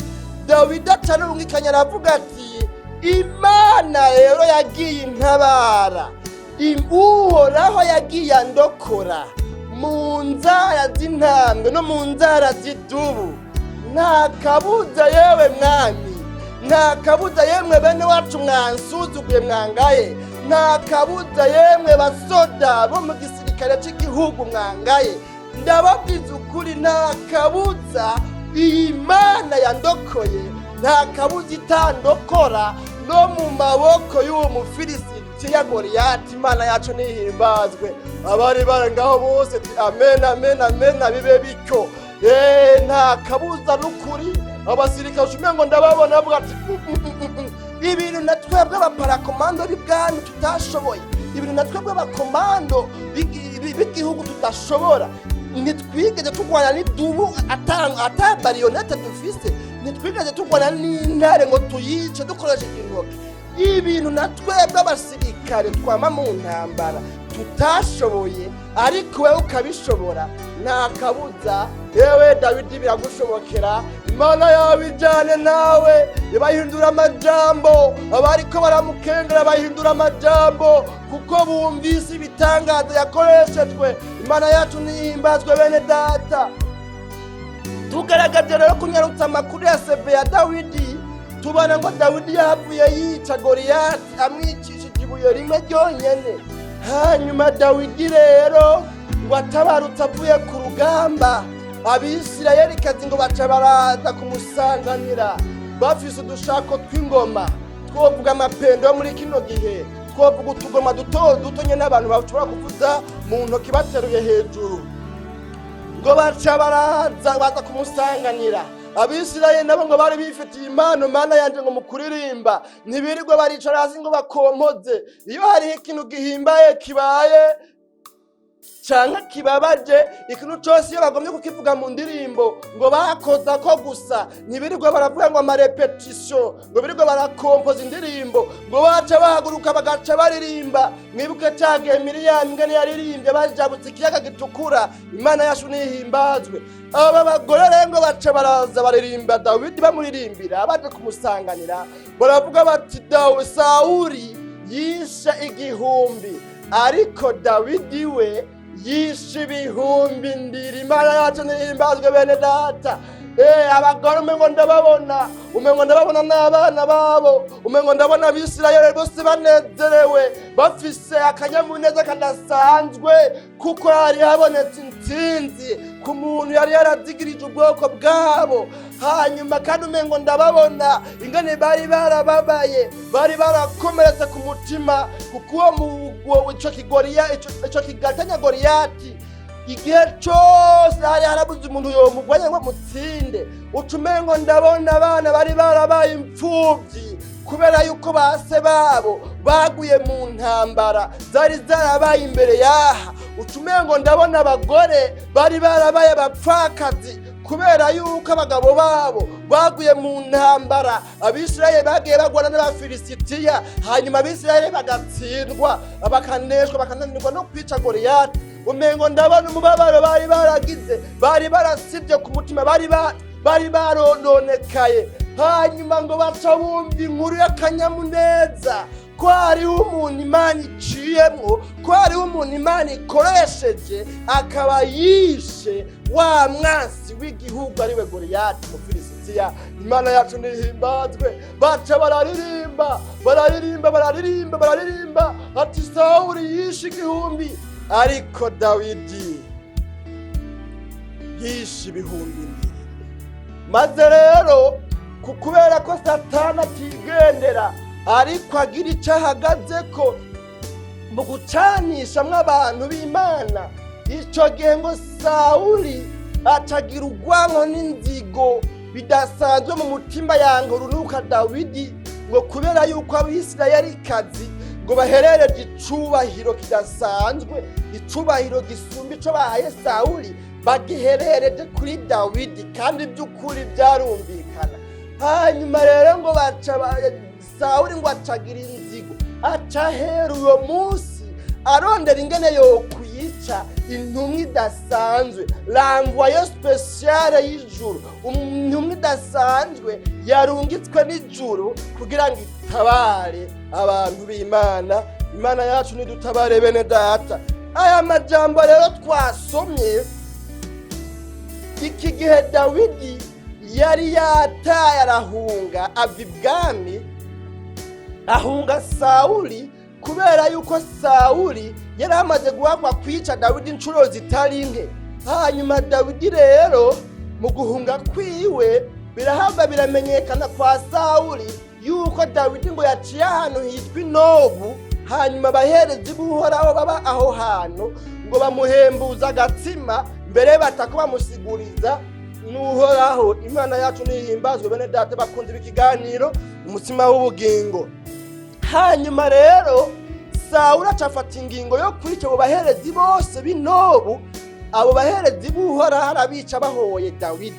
Dawidi acarungikanya, aravuga ati: "Imana rero yagiye intabara, Uhoraho yagiye andokora mu nzara z'intambwe no mu nzara z'idubu. Nta kabuza, yewe mwami, nta kabuza, yemwe bene wacu mwansuzuguye mwangaye, nta kabuza, yemwe basoda bo mu gisirikare cy'igihugu mwangaye, ndababwiza ukuri, nta kabuza iyi Mana yandokoye, nta kabuza itandokora no mu maboko y'uwo Mufilisitiya Goriyati." Imana yacu nihimbazwe. Abari bari ngaho bose ati: "Amen, amen, amen, bibe bityo." Nta kabuza n'ukuri. Abasirikare ushumye ngo ndababona bavuga ati: Ibintu na twebwe abaparakomando b'ibwami tutashoboye, ibintu na twebwe abakomando b'igihugu tudashobora, ntitwigeze turwana n'idubu ata baïonnette dufise, ntitwigeze turwana n'intare ngo tuyice dukoresheje intoki, ibintu na twebwe abasirikare twama mu ntambara tutashoboye, ariko wewe ukabishobora, nta kabuza, yewe Dawidi, biragushobokera. Imana yawe ijyane nawe." Ibahindura amajambo, abariko baramukengera bahindura amajambo kuko bumvise ibitangaza yakoreshejwe. Imana yacu nihimbazwe, bene data. Tugaragaje rero kunyarutsa amakuru ya CV ya Dawidi, tubona ngo Dawidi yavuye yica Goriyati amwicishije ibuye rimwe ryonyene. Hanyuma Dawidi rero ngo atabarutse avuye ku rugamba, Abisirayelikazi ngo baca baraza kumusanganira bafise udushako tw'ingoma, twovuga amapendo yo muri kino gihe. Twovuga utugoma duto duto nyene abantu bashobora kuvuza mu ntoki bateruye hejuru. Ngo baca baraza, baza kumusanganira. Abisirayeli nabo ngo bari bifitiye impano, Mana yanje, ngo mu kuririmba ntibirirwa baricara hasi ngo bakompoze. Iyo hariho ikintu gihimbaye kibaye canke kibabaje, ikintu cose, iyo bagomye kukivuga mu ndirimbo, ngo bakoza ko gusa, ntibirirwa baravuga ngo ama répétition, ngo birirwa barakompoza indirimbo. Ngo baca bahaguruka bagaca baririmba. Mwibuke ca gihe Miriyamu ingene yaririmbye bajabutse ikiyaga gitukura. Imana yacu nihimbazwe. Aba bagore rero ngo baca baraza baririmba Dawidi, bamuririmbira baje kumusanganira. Baravuga bati: "Dawe, Sawuli yishe igihumbi, ariko Dawidi we yishe ibihumbi ndiri." Imana yacu nihimbazwe, bene data. Abagore umengo ndababona n'abana babo, umengo ndabona Abisirayeli bose banezerewe, bafise akanyamuneza kadasanzwe, kuko hari habonetse intsinzi ku muntu yari yarazigirije ubwoko bwabo. Hanyuma kandi umengo ndababona ingene bari barababaye, bari barakomeretse ku mutima, kuko uwo ico kigoriya, ico kigatanya Goriyati, igihe cose hari harabuze umuntu yomugwanya ngo amutsinde. Uca umengo ndabona abana bari barabaye imfuvyi kubera yuko base babo baguye mu ntambara zari zarabaye imbere yaha. Uca umengo ndabona abagore bari barabaye abapfakazi kubera yuko abagabo babo baguye mu ntambara Abisirayeli bagiye bagwana n'Abafilisitiya, hanyuma Abisirayeli bagatsindwa, bakaneshwa, bakananirwa no kwica Goriyati. Umengo ndabona umubabaro bari baragize, bari barasibye ku mutima, bari barononekaye. Hanyuma ngo baca bumva inkuru y'akanyamuneza ko hariho umuntu Imana iciyemwo, ko hariho umuntu Imana ikoresheje, akaba yishe wa mwansi w'igihugu, ariwe Goriyati Umufilisitiya. Imana yacu nihimbazwe. Baca bararirimba, bararirimba, bararirimba, bararirimba ati: "Sawuli yishe igihumbi, ariko Dawidi yishe ibihumbi ndiri." Maze rero kubera ko Satani atigendera, ariko agira icyo ahagaze ko mu gucanishamwo abantu b'Imana, icyo gihe ngo Sawuli acagira urwanko n'inzigo bidasanzwe mu mutima, yanga urunuka Dawidi, ngo kubera yuko Abisirayelikazi ngo baherereje icubahiro kidasanzwe, icubahiro gisumba ico bahaye Sawuli, bagiherereje kuri Dawidi. Kandi by'ukuri byarumvikana. Hanyuma rero ngo baca Sawuli ngo acagira inzigo, aca ahera uwo munsi arondera ingene yokwica intumwa idasanzwe, l'envoyé spécial y'ijuru, intumwa idasanzwe yarungitswe n'ijuru kugira ngo itabare abantu b'Imana. Imana yacu nidutabare, bene data. Aya majambo rero twasomye, iki gihe Dawidi yari yataye, arahunga, ava ibwami, ahunga Sawuli, kubera yuko Sawuli yari amaze guhakwa kwica Dawidi inshuro zitari nke. Hanyuma Dawidi rero mu guhunga kwiwe, birahava biramenyekana kwa Sawuli yuko Dawidi ngo yaciye ahantu hitwa Inobu. Hanyuma abaherezi b'Uhoraho baba aho hantu ngo bamuhembuza agatsima, mbere batako bamusiguriza n'Uhoraho. Imana yacu nihimbazwe, bene data bakunze ikiganiro Umutsima w'Ubugingo. Hanyuma rero Sawuli aca afata ingingo yo kwica abo baherezi bose b'Inobu, abo baherezi b'Uhoraho, arabica bahoye Dawidi.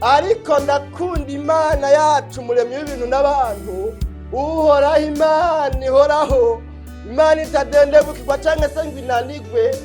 Ariko ndakunda Imana yacu, umuremyi w'ibintu n'abantu, Uhoraho, Imana ihoraho, Imana itadendebukirwa cyangwa se ngo inanigwe,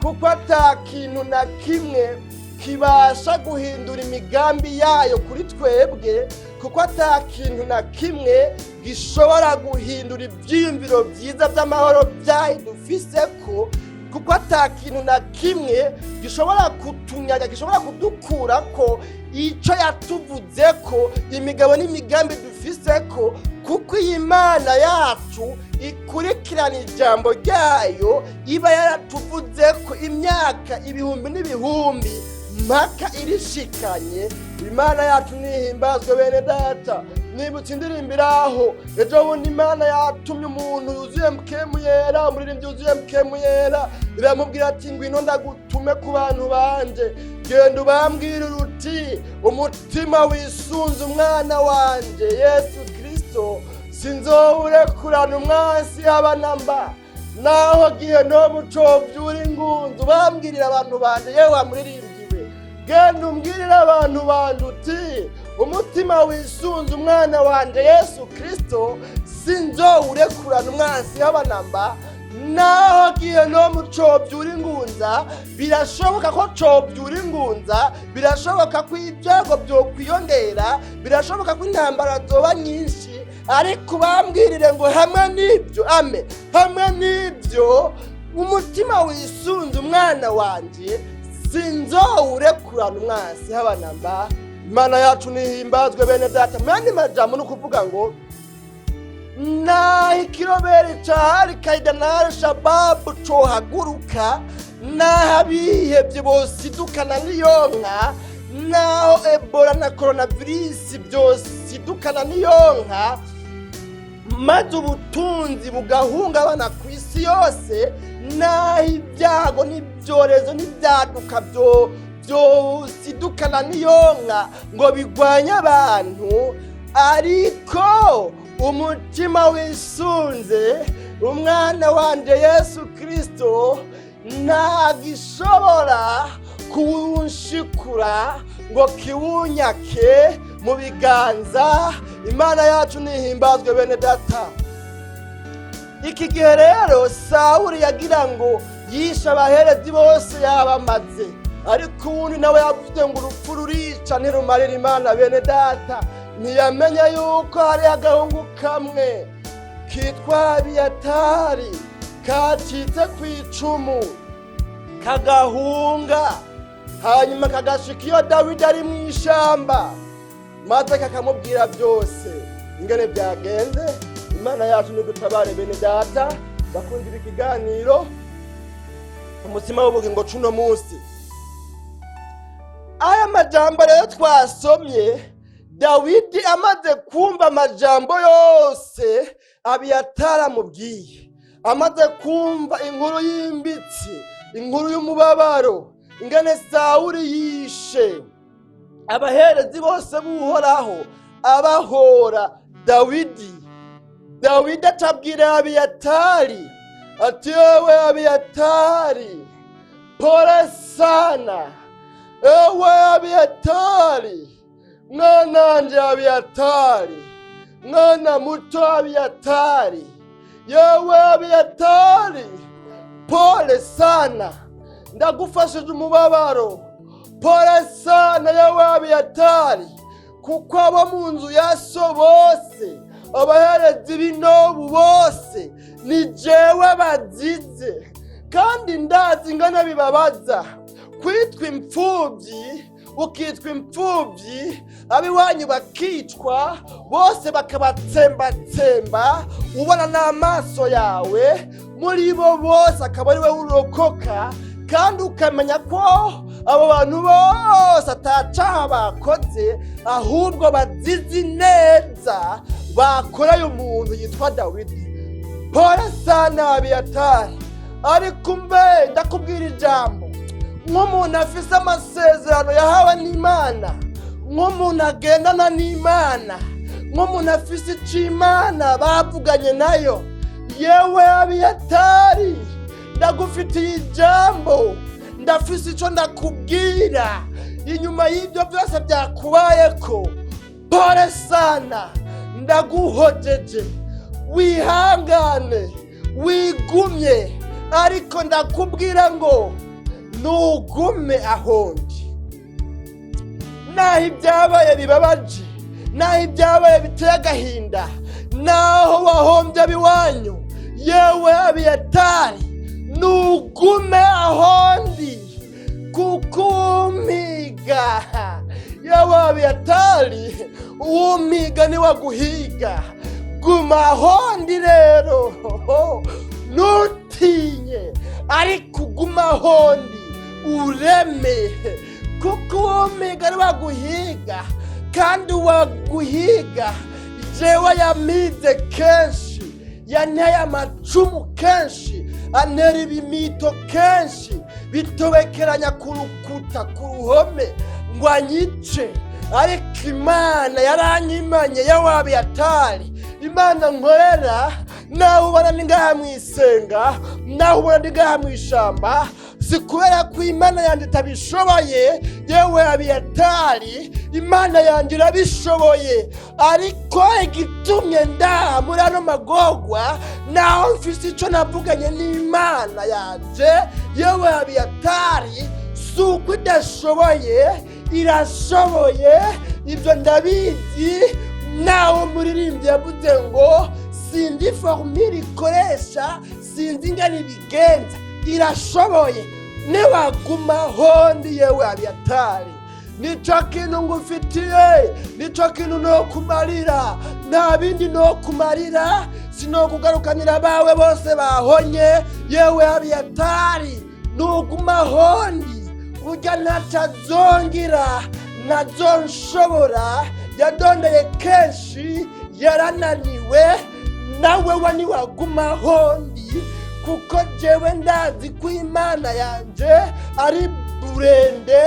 kuko ata kintu na kimwe kibasha guhindura imigambi yayo kuri twebwe, kuko ata kintu na kimwe gishobora guhindura ibyiyumviro byiza by'amahoro byayo dufise ko, kuko ata kintu na kimwe gishobora kutunyaga, gishobora kudukura ko icyo yatuvuze ko, imigabo n'imigambi dufise ko, kuko iyi Mana yacu ikurikirana ijambo ryayo iba yaratuvuze ko imyaka ibihumbi n'ibihumbi. Mpaka irishikanye. Imana yacu nihimbazwe. Bene data, nibutse indirimbo iraho ejo bundi. Imana yatumye umuntu yuzuye Mpwemu Yera, umuririmbyi yuzuye Mpwemu Yera, iramubwira ati: "Ngwino ndagutume ku bantu banje, genda ubambwire uti umutima wisunze umwana wanje Yesu Kristo sinzowurekurana umwansi haba namba, naho gihe no mucovyura ingunzu. Bambwirira abantu banje, yewe wamuririmbiwe, genda umbwirire abantu banje uti umutima wisunze umwana wanje Yesu Kristo sinzowurekurana umwansi haba namba, naho gihe no mucovyura ingunza." Birashoboka ko covyura ingunza, birashoboka ko ibyago vyokwiyongera, birashoboka ko intambara zoba nyinshi, ariko bambwirire ngo hamwe n'ibyo, ame hamwe n'ibyo, umutima wisunze umwana wanje sinzowurekurana umwansi haba namba. Imana yacu nihimbazwe. Bene data, mu yandi majambo ni ukuvuga ngo naho ikirobere ca Al-Qaida na Al-Shababu cohaguruka, naho abihevye bosidukana n'iyonka, naho Ebola na coronavirus vyosidukana n'iyonka, maze ubutunzi bugahungabana ku isi yose, naho ibyago n'ibyorezo n'ibyaduka byo vyosidukana n'iyonka ngo bigwanye abantu, ariko umutima wisunze umwana wanje Yesu Kristo ntagishobora kuwunshikura ngo kiwunyake mu biganza. Imana yacu nihimbazwe. Bene data, iki gihe rero Sawuli yagira ngo yishe abaherezi bose, yabamaze, ariko uwundi nawe yavuze ngo urupfu rurica ntirumarira Imana. Bene data, ntiyamenya yuko hari agahungu kamwe kitwa Abiyatari kacitse ku icumu, kagahunga, hanyuma kagashika iyo Dawidi ari mu ishamba, maze kakamubwira byose ingene byagenze. Imana yacu nidutabare. Bene data bakundira ikiganiro Umutsima w'Ubugingo cuno munsi, aya majambo rero twasomye, Dawidi amaze kumva amajambo yose Abiyatari amubwiye, amaze kumva inkuru yimbitse, inkuru y'umubabaro, ingene Sawuli yishe abaherezi bose b'Uhoraho abahora Dawidi, Dawidi atabwira Abiyatari ati: "Ewe Abiyatari, pole sana. Ewe Abiyatari, mwananje Abiyatari, mwana muto Abiyatari, yewe Abiyatari, pole sana, ndagufashije umubabaro. Pole sana, yewe Abiyatari, kuko abo mu nzu ya so bose, abaherezi b'inobu bose, ni jewe bazize. Kandi ndazi ingana bibabaza kwitwa imfubyi, ukitwa imfubyi, ab'iwanyu bakicwa bose, bakabatsembatsemba ubona n'amaso yawe, muri bo bose akaba ari we urokoka, kandi ukamenya ko abo bantu bose atacaha bakoze, ahubwo bazizi neza bakoreye umuntu yitwa Dawidi. Pole sana, Abiyatari, ariko mbe ndakubwira ijambo nk'umuntu afise amasezerano yahawe n'Imana, nk'umuntu agendana n'Imana, nk'umuntu afise ico Imana bavuganye nayo. Yewe Abiyatari, ndagufitiye ijambo, ndafise ico ndakubwira inyuma y'ibyo byose byakubayeko. Pole sana, ndaguhojeje, wihangane, wigumye, ariko ndakubwira ngo nugume ahondi. Naho ibyabaye bibabaje, naho ibyabaye biteye agahinda, naho wahombye abiwanyu, yewe Abiyatari, nugume ahondi, kuko uwumpiga, yewe Abiyatari, uwumpiga niwaguhiga. Guma ahondi rero, ntutinye, ariko uguma ahondi ureme." Kuko uwo mpiga ari waguhiga, kandi uwaguhiga jewe yamize kenshi, yanteye amacumu kenshi, antera ibimito kenshi, bitobekeranya ku rukuta, ku ruhome, ngo anyice. Ariko Imana yaranyimanye. Y'Abiyatari, Imana nkorera, naho ubona ni ngaha mu isenga, naho ubona ni ngaha mu ishamba, si kubera ko Imana yanjye itabishoboye. Yewe Abiyatari, Imana yanjye irabishoboye. Ariko igitumye ndaha muri ano magorwa, naho mfise icyo navuganye n'Imana yanjye. Yewe Abiyatari, si uko idashoboye, irashoboye, ibyo ndabizi. Nawe muririmbyi yavuze ngo sinzi formule ikoresha, sinzi ingana ibigenza, irashoboye. Niwagumaho ndi, yewe Abiyatari, nicyo kintu ngufitiye, nicyo kintu nokumarira. Nta bindi nokumarira, sinokugarukanira abawe bose bahonye. Yewe Abiyatari, nugumaho ndi, burya ntacazongira ntazonshobora. Yadondeye kenshi, yarananiwe. Nawe wa niwagumaho ndi, kuko jewe ndazi ko Imana yanje ari burende,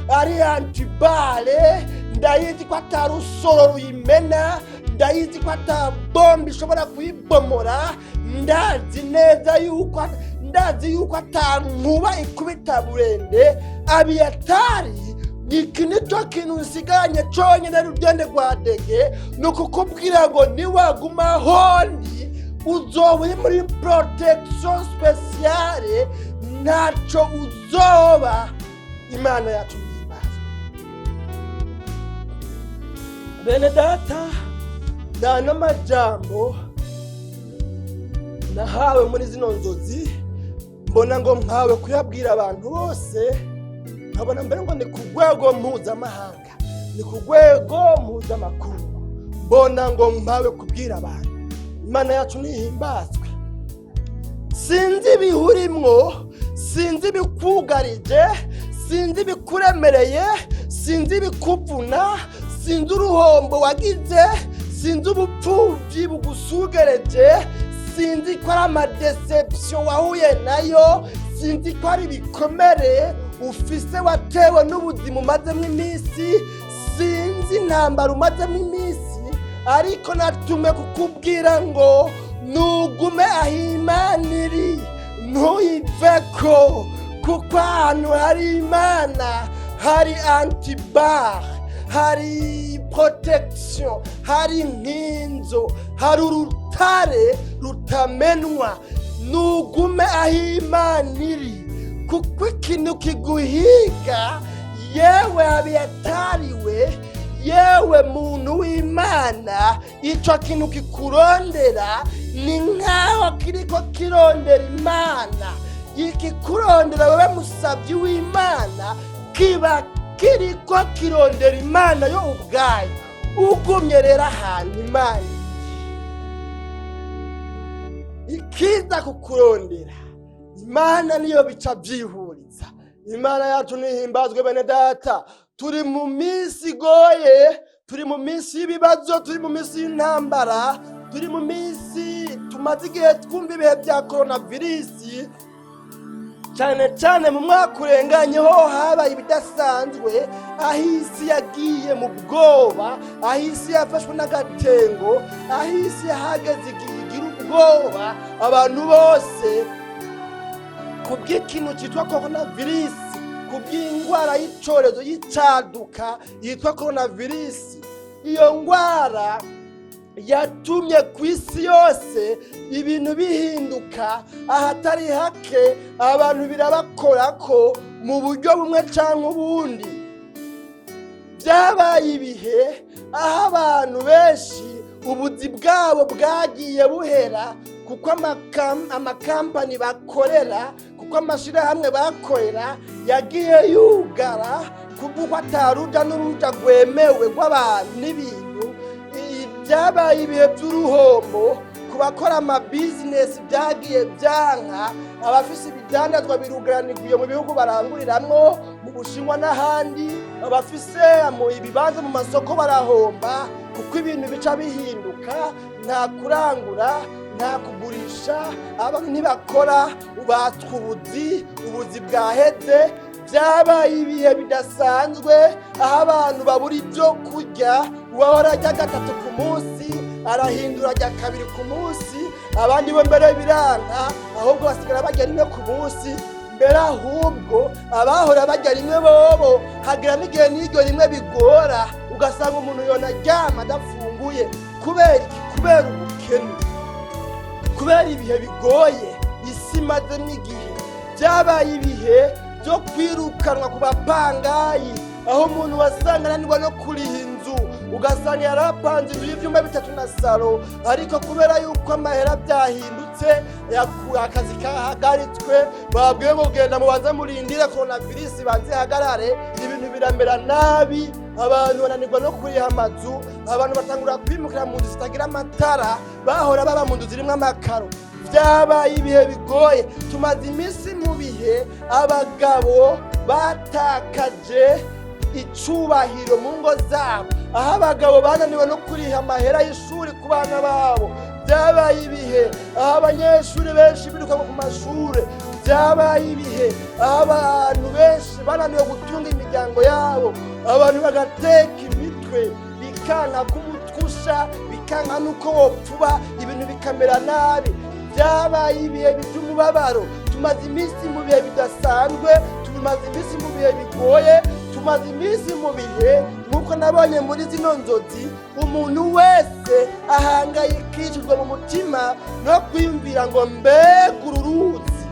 ari anti-balles. Ndayizi ko atari usoro ruyimena, ndayizi ko ata bombe ishobora kuyibomora. Ndazi neza yuko, ndazi yuko ata nkuba ikubita burende. Abiyatari, iki nicyo kintu nsigaranye conyine. Rugende rwa dege, ni ukukubwira ngo niwaguma ndi, uzoba uri muri protection spéciale, ntacyo uzoba. Imana yacu yimbazwe. Bene data, nta n'amajambo nahawe muri zino nzozi, mbona ngo mpawe kuyabwira abantu bose. Nkabona mbere ngo ni ku rwego mpuzamahanga, ni ku rwego mpuzamakungu. Mbona ngo mpawe kubwira abantu. Imana yacu nihimbazwe. Sinzi ibihurimwo, sinzi ibikugarije, sinzi ibikuremereye, sinzi ibikuvuna, sinzi uruhombo wagize, sinzi ubupfubyi bugusugereje, sinzi ko ari ama déceptions wahuye nayo, sinzi ko ari ibikomere ufise watewe n'ubuzima umazemo iminsi, sinzi intambara umazemo iminsi. Ariko natume kukubwira ngo nugume aho Imana iri, ntuyiveko, kuko ahantu hari Imana hari anti-balles, hari protection, hari inkinzo, hari urutare rutamenwa. Nugume aho Imana iri, kuko ikintu kiguhiga, yewe Abiyatariwe, yewe muntu w'Imana, icyo kintu kikurondera ni nk'aho kiriko kirondera Imana. Ikikurondera wowe musabyi w'Imana kiba kiriko kirondera Imana yo ubwayo. Ugumye rero ahantu Imana iri, ikiza kukurondera, Imana niyo bica byihuriza. Imana yacu nihimbazwe. Bene data, turi mu minsi igoye, turi mu minsi y'ibibazo, turi mu minsi y'intambara, turi mu minsi tumaze igihe twumva ibihe bya coronavirus. Cyane cyane mu mwaka urenganye ho habaye ibidasanzwe, aho isi yagiye mu bwoba, aho isi yafashwe n'agatengo, aho isi yahageze igihe igira ubwoba, abantu bose, ku bw'ikintu cyitwa coronavirus, ku bw'indwara y'icyorezo y'icaduka yitwa coronavirus. Iyo ndwara yatumye ku isi yose ibintu bihinduka ahatari hake, abantu birabakora ko mu buryo bumwe cyangwa ubundi. Byabaye ibihe aho abantu benshi ubuzi bwabo bwagiye buhera, kuko amakampani bakorera, kuko amashyirahamwe bakorera yagiye yugara, kubw'uko ataruja n'uruja rwemewe rw'abantu n'ibintu. Byabaye ibihe by'uruhombo ku bakora amabizinesi, byagiye byanka. Abafise ibidandazwa birugaranirwa mu bihugu baranguriramwo, mu Mu Bushinwa n'ahandi, abafise ibibanza mu masoko barahomba, kuko ibintu bica bihinduka. Nta kurangura, nta kugurisha, abantu ntibakora, ubatswe ubuzi, ubuzi bwaheze. Byabaye ibihe bidasanzwe aho abantu babura ibyo kurya. Uwahora arya gatatu ku munsi arahindura ajya kabiri ku munsi, abandi bo mbere biranka, ahubwo basigara barya rimwe ku munsi. Mbere ahubwo abahora barya rimwe bobo hagira n'igihe n'iryo rimwe bigora, ugasanga umuntu yona aryama adafunguye. Kubera iki? Kubera ubukene, kubera ibihe bigoye isi imazemo igihe. Byabaye ibihe byo kwirukanwa ku bapangayi, aho umuntu wasanga ananirwa no kuriha inzu, ugasanga yarapanze inzu y'ibyumba bitatu na salo, ariko kubera yuko amahera byahindutse, akazi kahagaritswe, babwiye ngo genda mubanze murindire coronavirus ibanze ihagarare, ibintu biramera nabi, abantu bananirwa no kuriha amazu, abantu batangura kwimukira mu nzu zitagira amatara, bahora baba mu nzu zirimo amakaro. Byabaye ibihe bigoye. Tumaze iminsi mu bihe abagabo batakaje icubahiro mu ngo zabo, aho abagabo bananiwe no kuriha amahera y'ishuri ku bana babo. Byabaye ibihe aho abanyeshuri benshi birukanwa ku mashuri. Byabaye ibihe aho abantu benshi bananiwe gutunga imiryango yabo, abantu bagateka imitwe bikanka k'umutwusha, bikanka n'uko wopfuba, ibintu bikamera nabi. Byabaye ibihe by'umubabaro. Tumaze iminsi mu bihe bidasanzwe, tumaze iminsi mu bihe bigoye, tumaze iminsi mu bihe nk'uko nabonye muri zino nzozi. Umuntu wese ahangayikishijwe mu mutima no kwiyumvira ngo mbega uru ruzi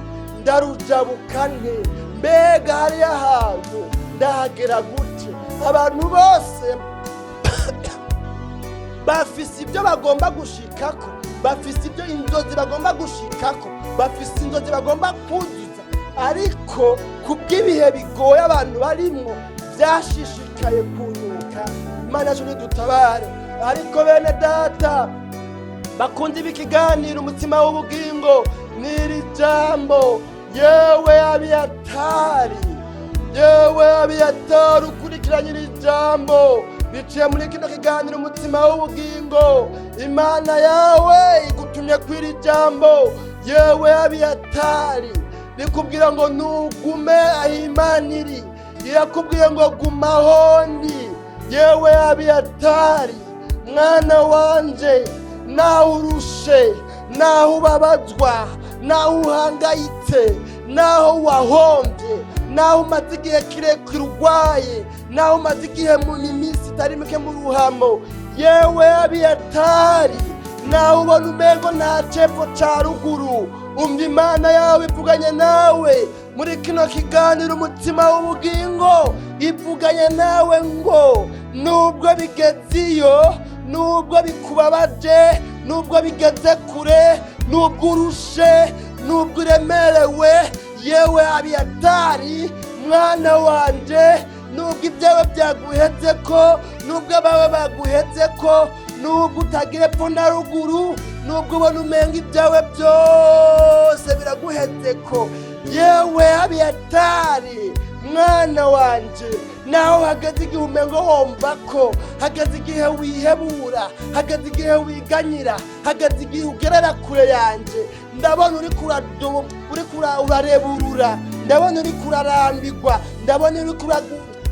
ndarujabuka nte? Mbega hariya hantu ndahagera gute? Abantu bose bafise ibyo bagomba gushikako, bafise ibyo inzozi bagomba gushikako, bafise inzozi bagomba kuzuza, ariko kubw'ibihe bigoye abantu barimwo byashishikaye kunyuka. Imana yacu nidutabare. Ariko bene data bakunze ibi kiganiro Umutima w'Ubugingo, n'iri jambo: yewe Abiyatari, yewe Abiyatari ukurikiranye iri jambo biciye muri kino kiganiro Umutima w'Ubugingo, Imana yawe igutumye kw'iri jambo. Yewe Abiyatari, rikubwira ngo nugume aho Imana iri. Irakubwiye ngo gumaho ndi. Yewe Abiyatari, mwana wanje, naho urushe, naho ubabazwa, naho uhangayitse, naho wahombye, naho umaze igihe kirekire urwaye, naho umaze igihe mu minsi itari mike mu ruhamo, yewe Abiyatari, nawe ubona umengo nta cepfo ca ruguru, umva Imana yawe ivuganye nawe muri kino kiganiro Umutima w'Ubugingo. Ivuganye nawe ngo nubwo bigeze iyo, nubwo bikubabaje, nubwo bigeze kure, nubwo urushe, nubwo uremerewe, yewe Abiyatari mwana wanje, nubwo ibyawe byaguhetse ko, nubwo abawe baguhetse ko, nubwo utagira epfo na ruguru, nubwo ubona umenga ibyawe byose biraguhetse ko, yewe Abiyatari mwana wanje, naho hageze igihe umengo wumva ko hageze igihe wihebura, hageze igihe wiganyira, hageze igihe ugerera kure yanje, ndabona uri urareburura, ndabona uri kurarambirwa, ndabona uri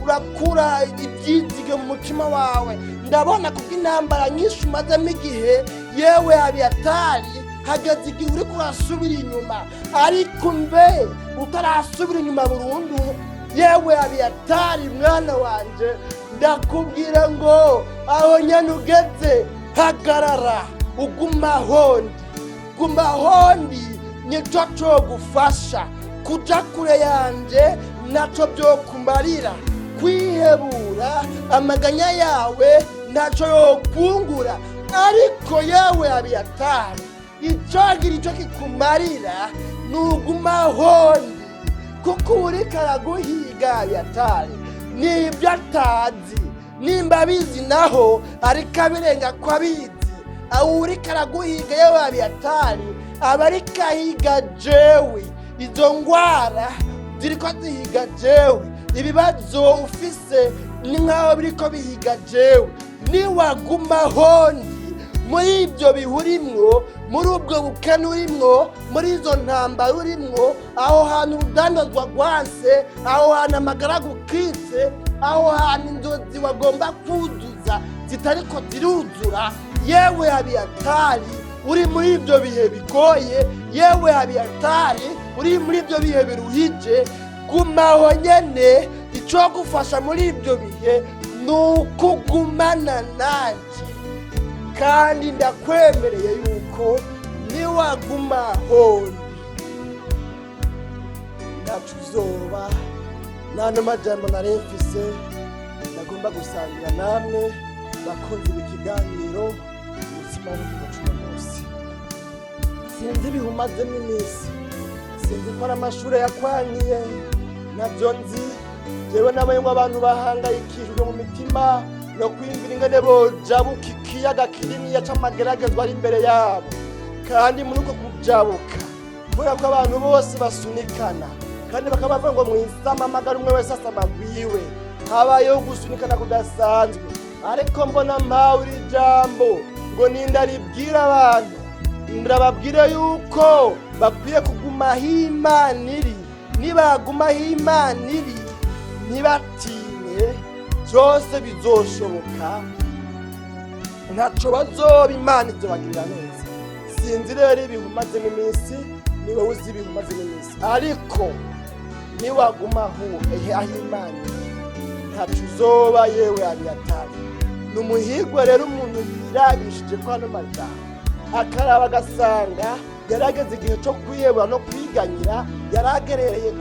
urakura ibyizige mu mutima wawe, ndabona kubw'intambara nyinshi umazemo igihe, yewe Abiyatari, hageze igihe uri kurasubira inyuma. Ariko mbe utarasubira inyuma burundu, yewe Abiyatari mwana wanje, ndakubwira ngo aho nyene ugeze hagarara, uguma hondi, guma hondi, nico cogufasha. Kuja kure yanje naco byokumarira, kwihebura amaganya yawe ntaco yokungura. Ariko yewe Abiyatari, icogira ico kikumarira nuguma hondi, kuko uriko araguhiga Abiyatari nibyo atazi, nimba abizi naho ariko abirenga ko abizi. Aho uriko araguhiga, yewe Abiyatari, aba ariko ahiga jewe. Izo ngwara ziriko zihiga jewe. Ibibazo ufise ni nk'aho biriko bihiga jewe. Niwagumaho ndi muri ibyo bihurimwo, muri ubwo bukene urimwo, muri izo ntambara urimwo, aho hantu urudandazwa rwanse, aho hantu amagara gukitse, aho hantu inzozi wagomba kuzuza zitariko ziruzura, yewe Abiyatari uri muri ibyo bihe bigoye, yewe Abiyatari uri muri ibyo bihe biruhije, gumaho nyene. Icogufasha muri ibyo bihe ni ukugumana nanje, kandi ndakwemereye yuko niwagumaho ntaco uzoba. Nta majambo nari mfise nagomba gusangira namwe bakunzi ikiganiro Umutsima w'Ubugingo c'uno munsi. Sinzi ibihe umazemo iminsi, sinzi ko ari amashure yakwankiye, navyo nzi. Jewe nabaye ngo abantu bahangayikishijwe mu mitima no kwiyumvira ingene bojabuka ikiyaga kininiya c'amageragezwa ari imbere yabo. Kandi muri uko kujabuka, kubera ko abantu bose basunikana, kandi bakaba bavuga ngo mwisamamagara umwe wese asama gwiwe, habayeho gusunikana kudasanzwe. Ariko mbona mpawe iri jambo ngo nindaribwira abantu, ndababwire yuko bakwiye kuguma aho Imana iri. Nibaguma aho Imana iri, ntibatinye, byose bizoshoboka, ntaco bazoba, Imana izobagirira neza. Sinzi rero ibihe umazemo iminsi, ni wowe uzi ibihe umazemo iminsi, ariko niwaguma aho Imana iri, ntaco uzoba, yewe Abiyatari. Ni umuhirwe rero umuntu yirabishije ko hano majambo akaraba agasanga yarageze igihe cyo kwihebura no kwiganyira, yaragerereye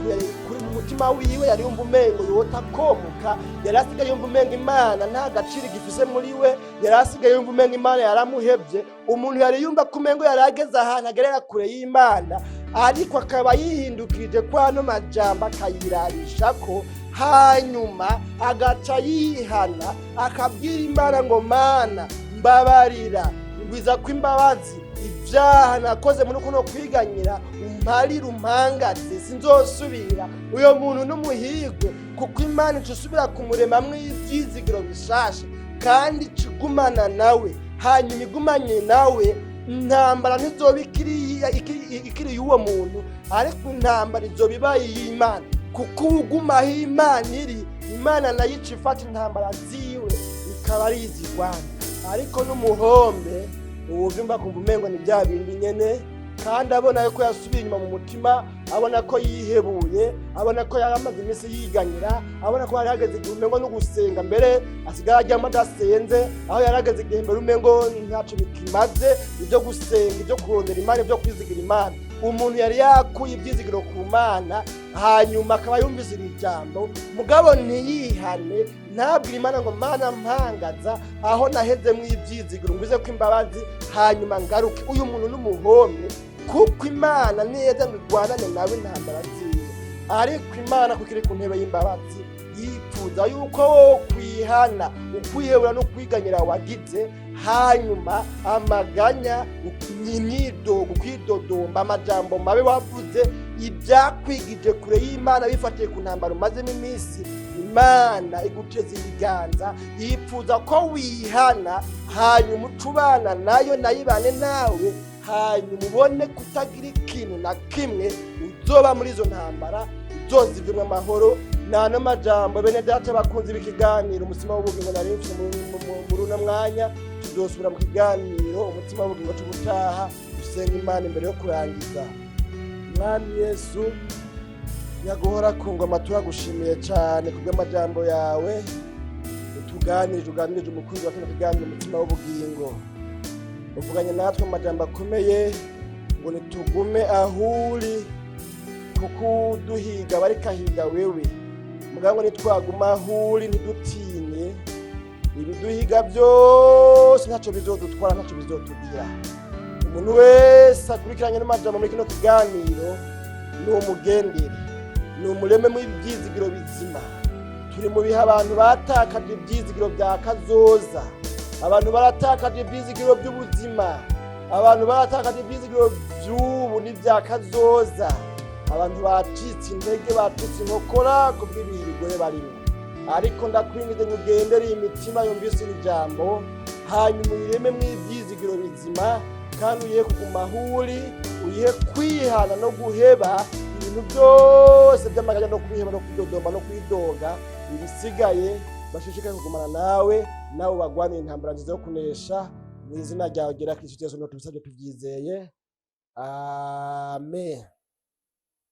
kuri mu mutima wiwe, yari yumva umengo yota komuka, yari asigaye yumva umengo Imana nta gaciro igifise muri we, yari asigaye yumva umengo Imana yaramuhevye. Umuntu yari yumva ko umengo yarageze ahantu agerera kure y'Imana, ariko akaba yihindukirije ko ano majambo akayirabishako, hanyuma agaca yihana, akabwira Imana ngo: "Mana, mbabarira, ngwiza ko imbabazi ibyaha nakoze muri kuno kwiganyira, umparire, umpangaze, sinzosubira." Uyo muntu n'umuhirwe, kuko Imana ica isubira kumuremamwo ivyizigiro bishasha, kandi ica igumana nawe. Hanyuma igumanye nawe, intambara ntizoba ikiri y'uwo muntu, ariko intambara izoba ibaye iy'Imana, kuko uguma aho Imana iri, Imana nayo ica ifata intambara ziwe ikaba ari izirwana. Ariko n'umuhombe uwuvyumva kumva umengo ni bya bindi nyene, kandi abona yuko yasubiye inyuma mu mutima, abona ko yihebuye, abona ko yari amaze iminsi yiganyira, abona ko yari hageze igihe umengo no gusenga mbere asigaye aryama adasenze, aho yari hageze igihe mbere umengo ntaco bikimaze ibyo gusenga, ibyo kurondera Imana, ibyo kwizigira Imana. Umuntu yari yakuye ibyizigiro ku Mana, hanyuma akaba yumvise iri jambo, mugabo ntiyihane, ntabwire Imana ngo: "Mana, mpangaza aho nahezemwo ibyizigiro, ngwize ko imbabazi, hanyuma ngaruke." Uyu muntu n'umuhombe, kuko Imana neza ngo igwanane nawe intambara ziwe. Ariko Imana, kuko iri ku ntebe y'imbabazi, yifuza yuko wo kwihana ukwihebura no kwiganyira wagize, hanyuma amaganya, imyidogo, kwidodomba, amajambo mabi wavuze, ibyakwigije kure y'Imana bifatiye ku ntambara umazemo iminsi, Imana iguteze ibiganza, yifuza ko wihana, hanyuma uca ubana nayo, nayo ibane nawe, hanyuma ubone kutagira ikintu na kimwe uzoba muri izo ntambara, uzozivimwe amahoro. Nta majambo, bene data bakunze b'ikiganiro Umutsima w'Ubugingo nari mfise muri uno mwanya. Tuzosubira mu kiganiro Umutsima w'Ubugingo c'ubutaha. Dusenga Imana imbere yo kurangiza. Mwami Yesu nyaguhora ku ngoma, turagushimiye cyane kubw'amajambo yawe utuganirije, uganirije umukunzi wa kino kiganiro Umutsima w'Ubugingo. Uvuganye natwe mu majambo akomeye ngo nitugume aho uri, kuko uduhiga bariko ahiga wewe. Mugabo nitwaguma aho uri, ntidutinye ibiduhiga byose, ntacyo bizodutwara, ntacyo bizotugira. Umuntu wese akurikiranye n'amajambo muri kino kiganiro ni umugendere, ni umureme mu ibyizigiro bizima. Turi mu bihe abantu batakaje ibyizigiro bya kazoza, abantu baratakaje ibyizigiro by'ubuzima, abantu baratakaje ibyizigiro by'ubu n'ibya kazoza. Abantu bacitse intege, bacitse inkokora kubw'ibihe bigoye barimo, ariko ndakwingize ngo ugendere iyi mitima yumvise iri jambo, hanyuma uyirememo ibyizigiro bizima, kandi uyihe kuguma aho uri, uyihe kwihana no guheba ibintu byose by'amaganya no kwiheba no kwidodomba no kwidoga. Ibisigaye bashishikaye kugumana nawe, nawe bagwanire intambara nziza yo kunesha mu izina ryawe ryera Kristo Yesu. Tubisabye tubyizeye, amen.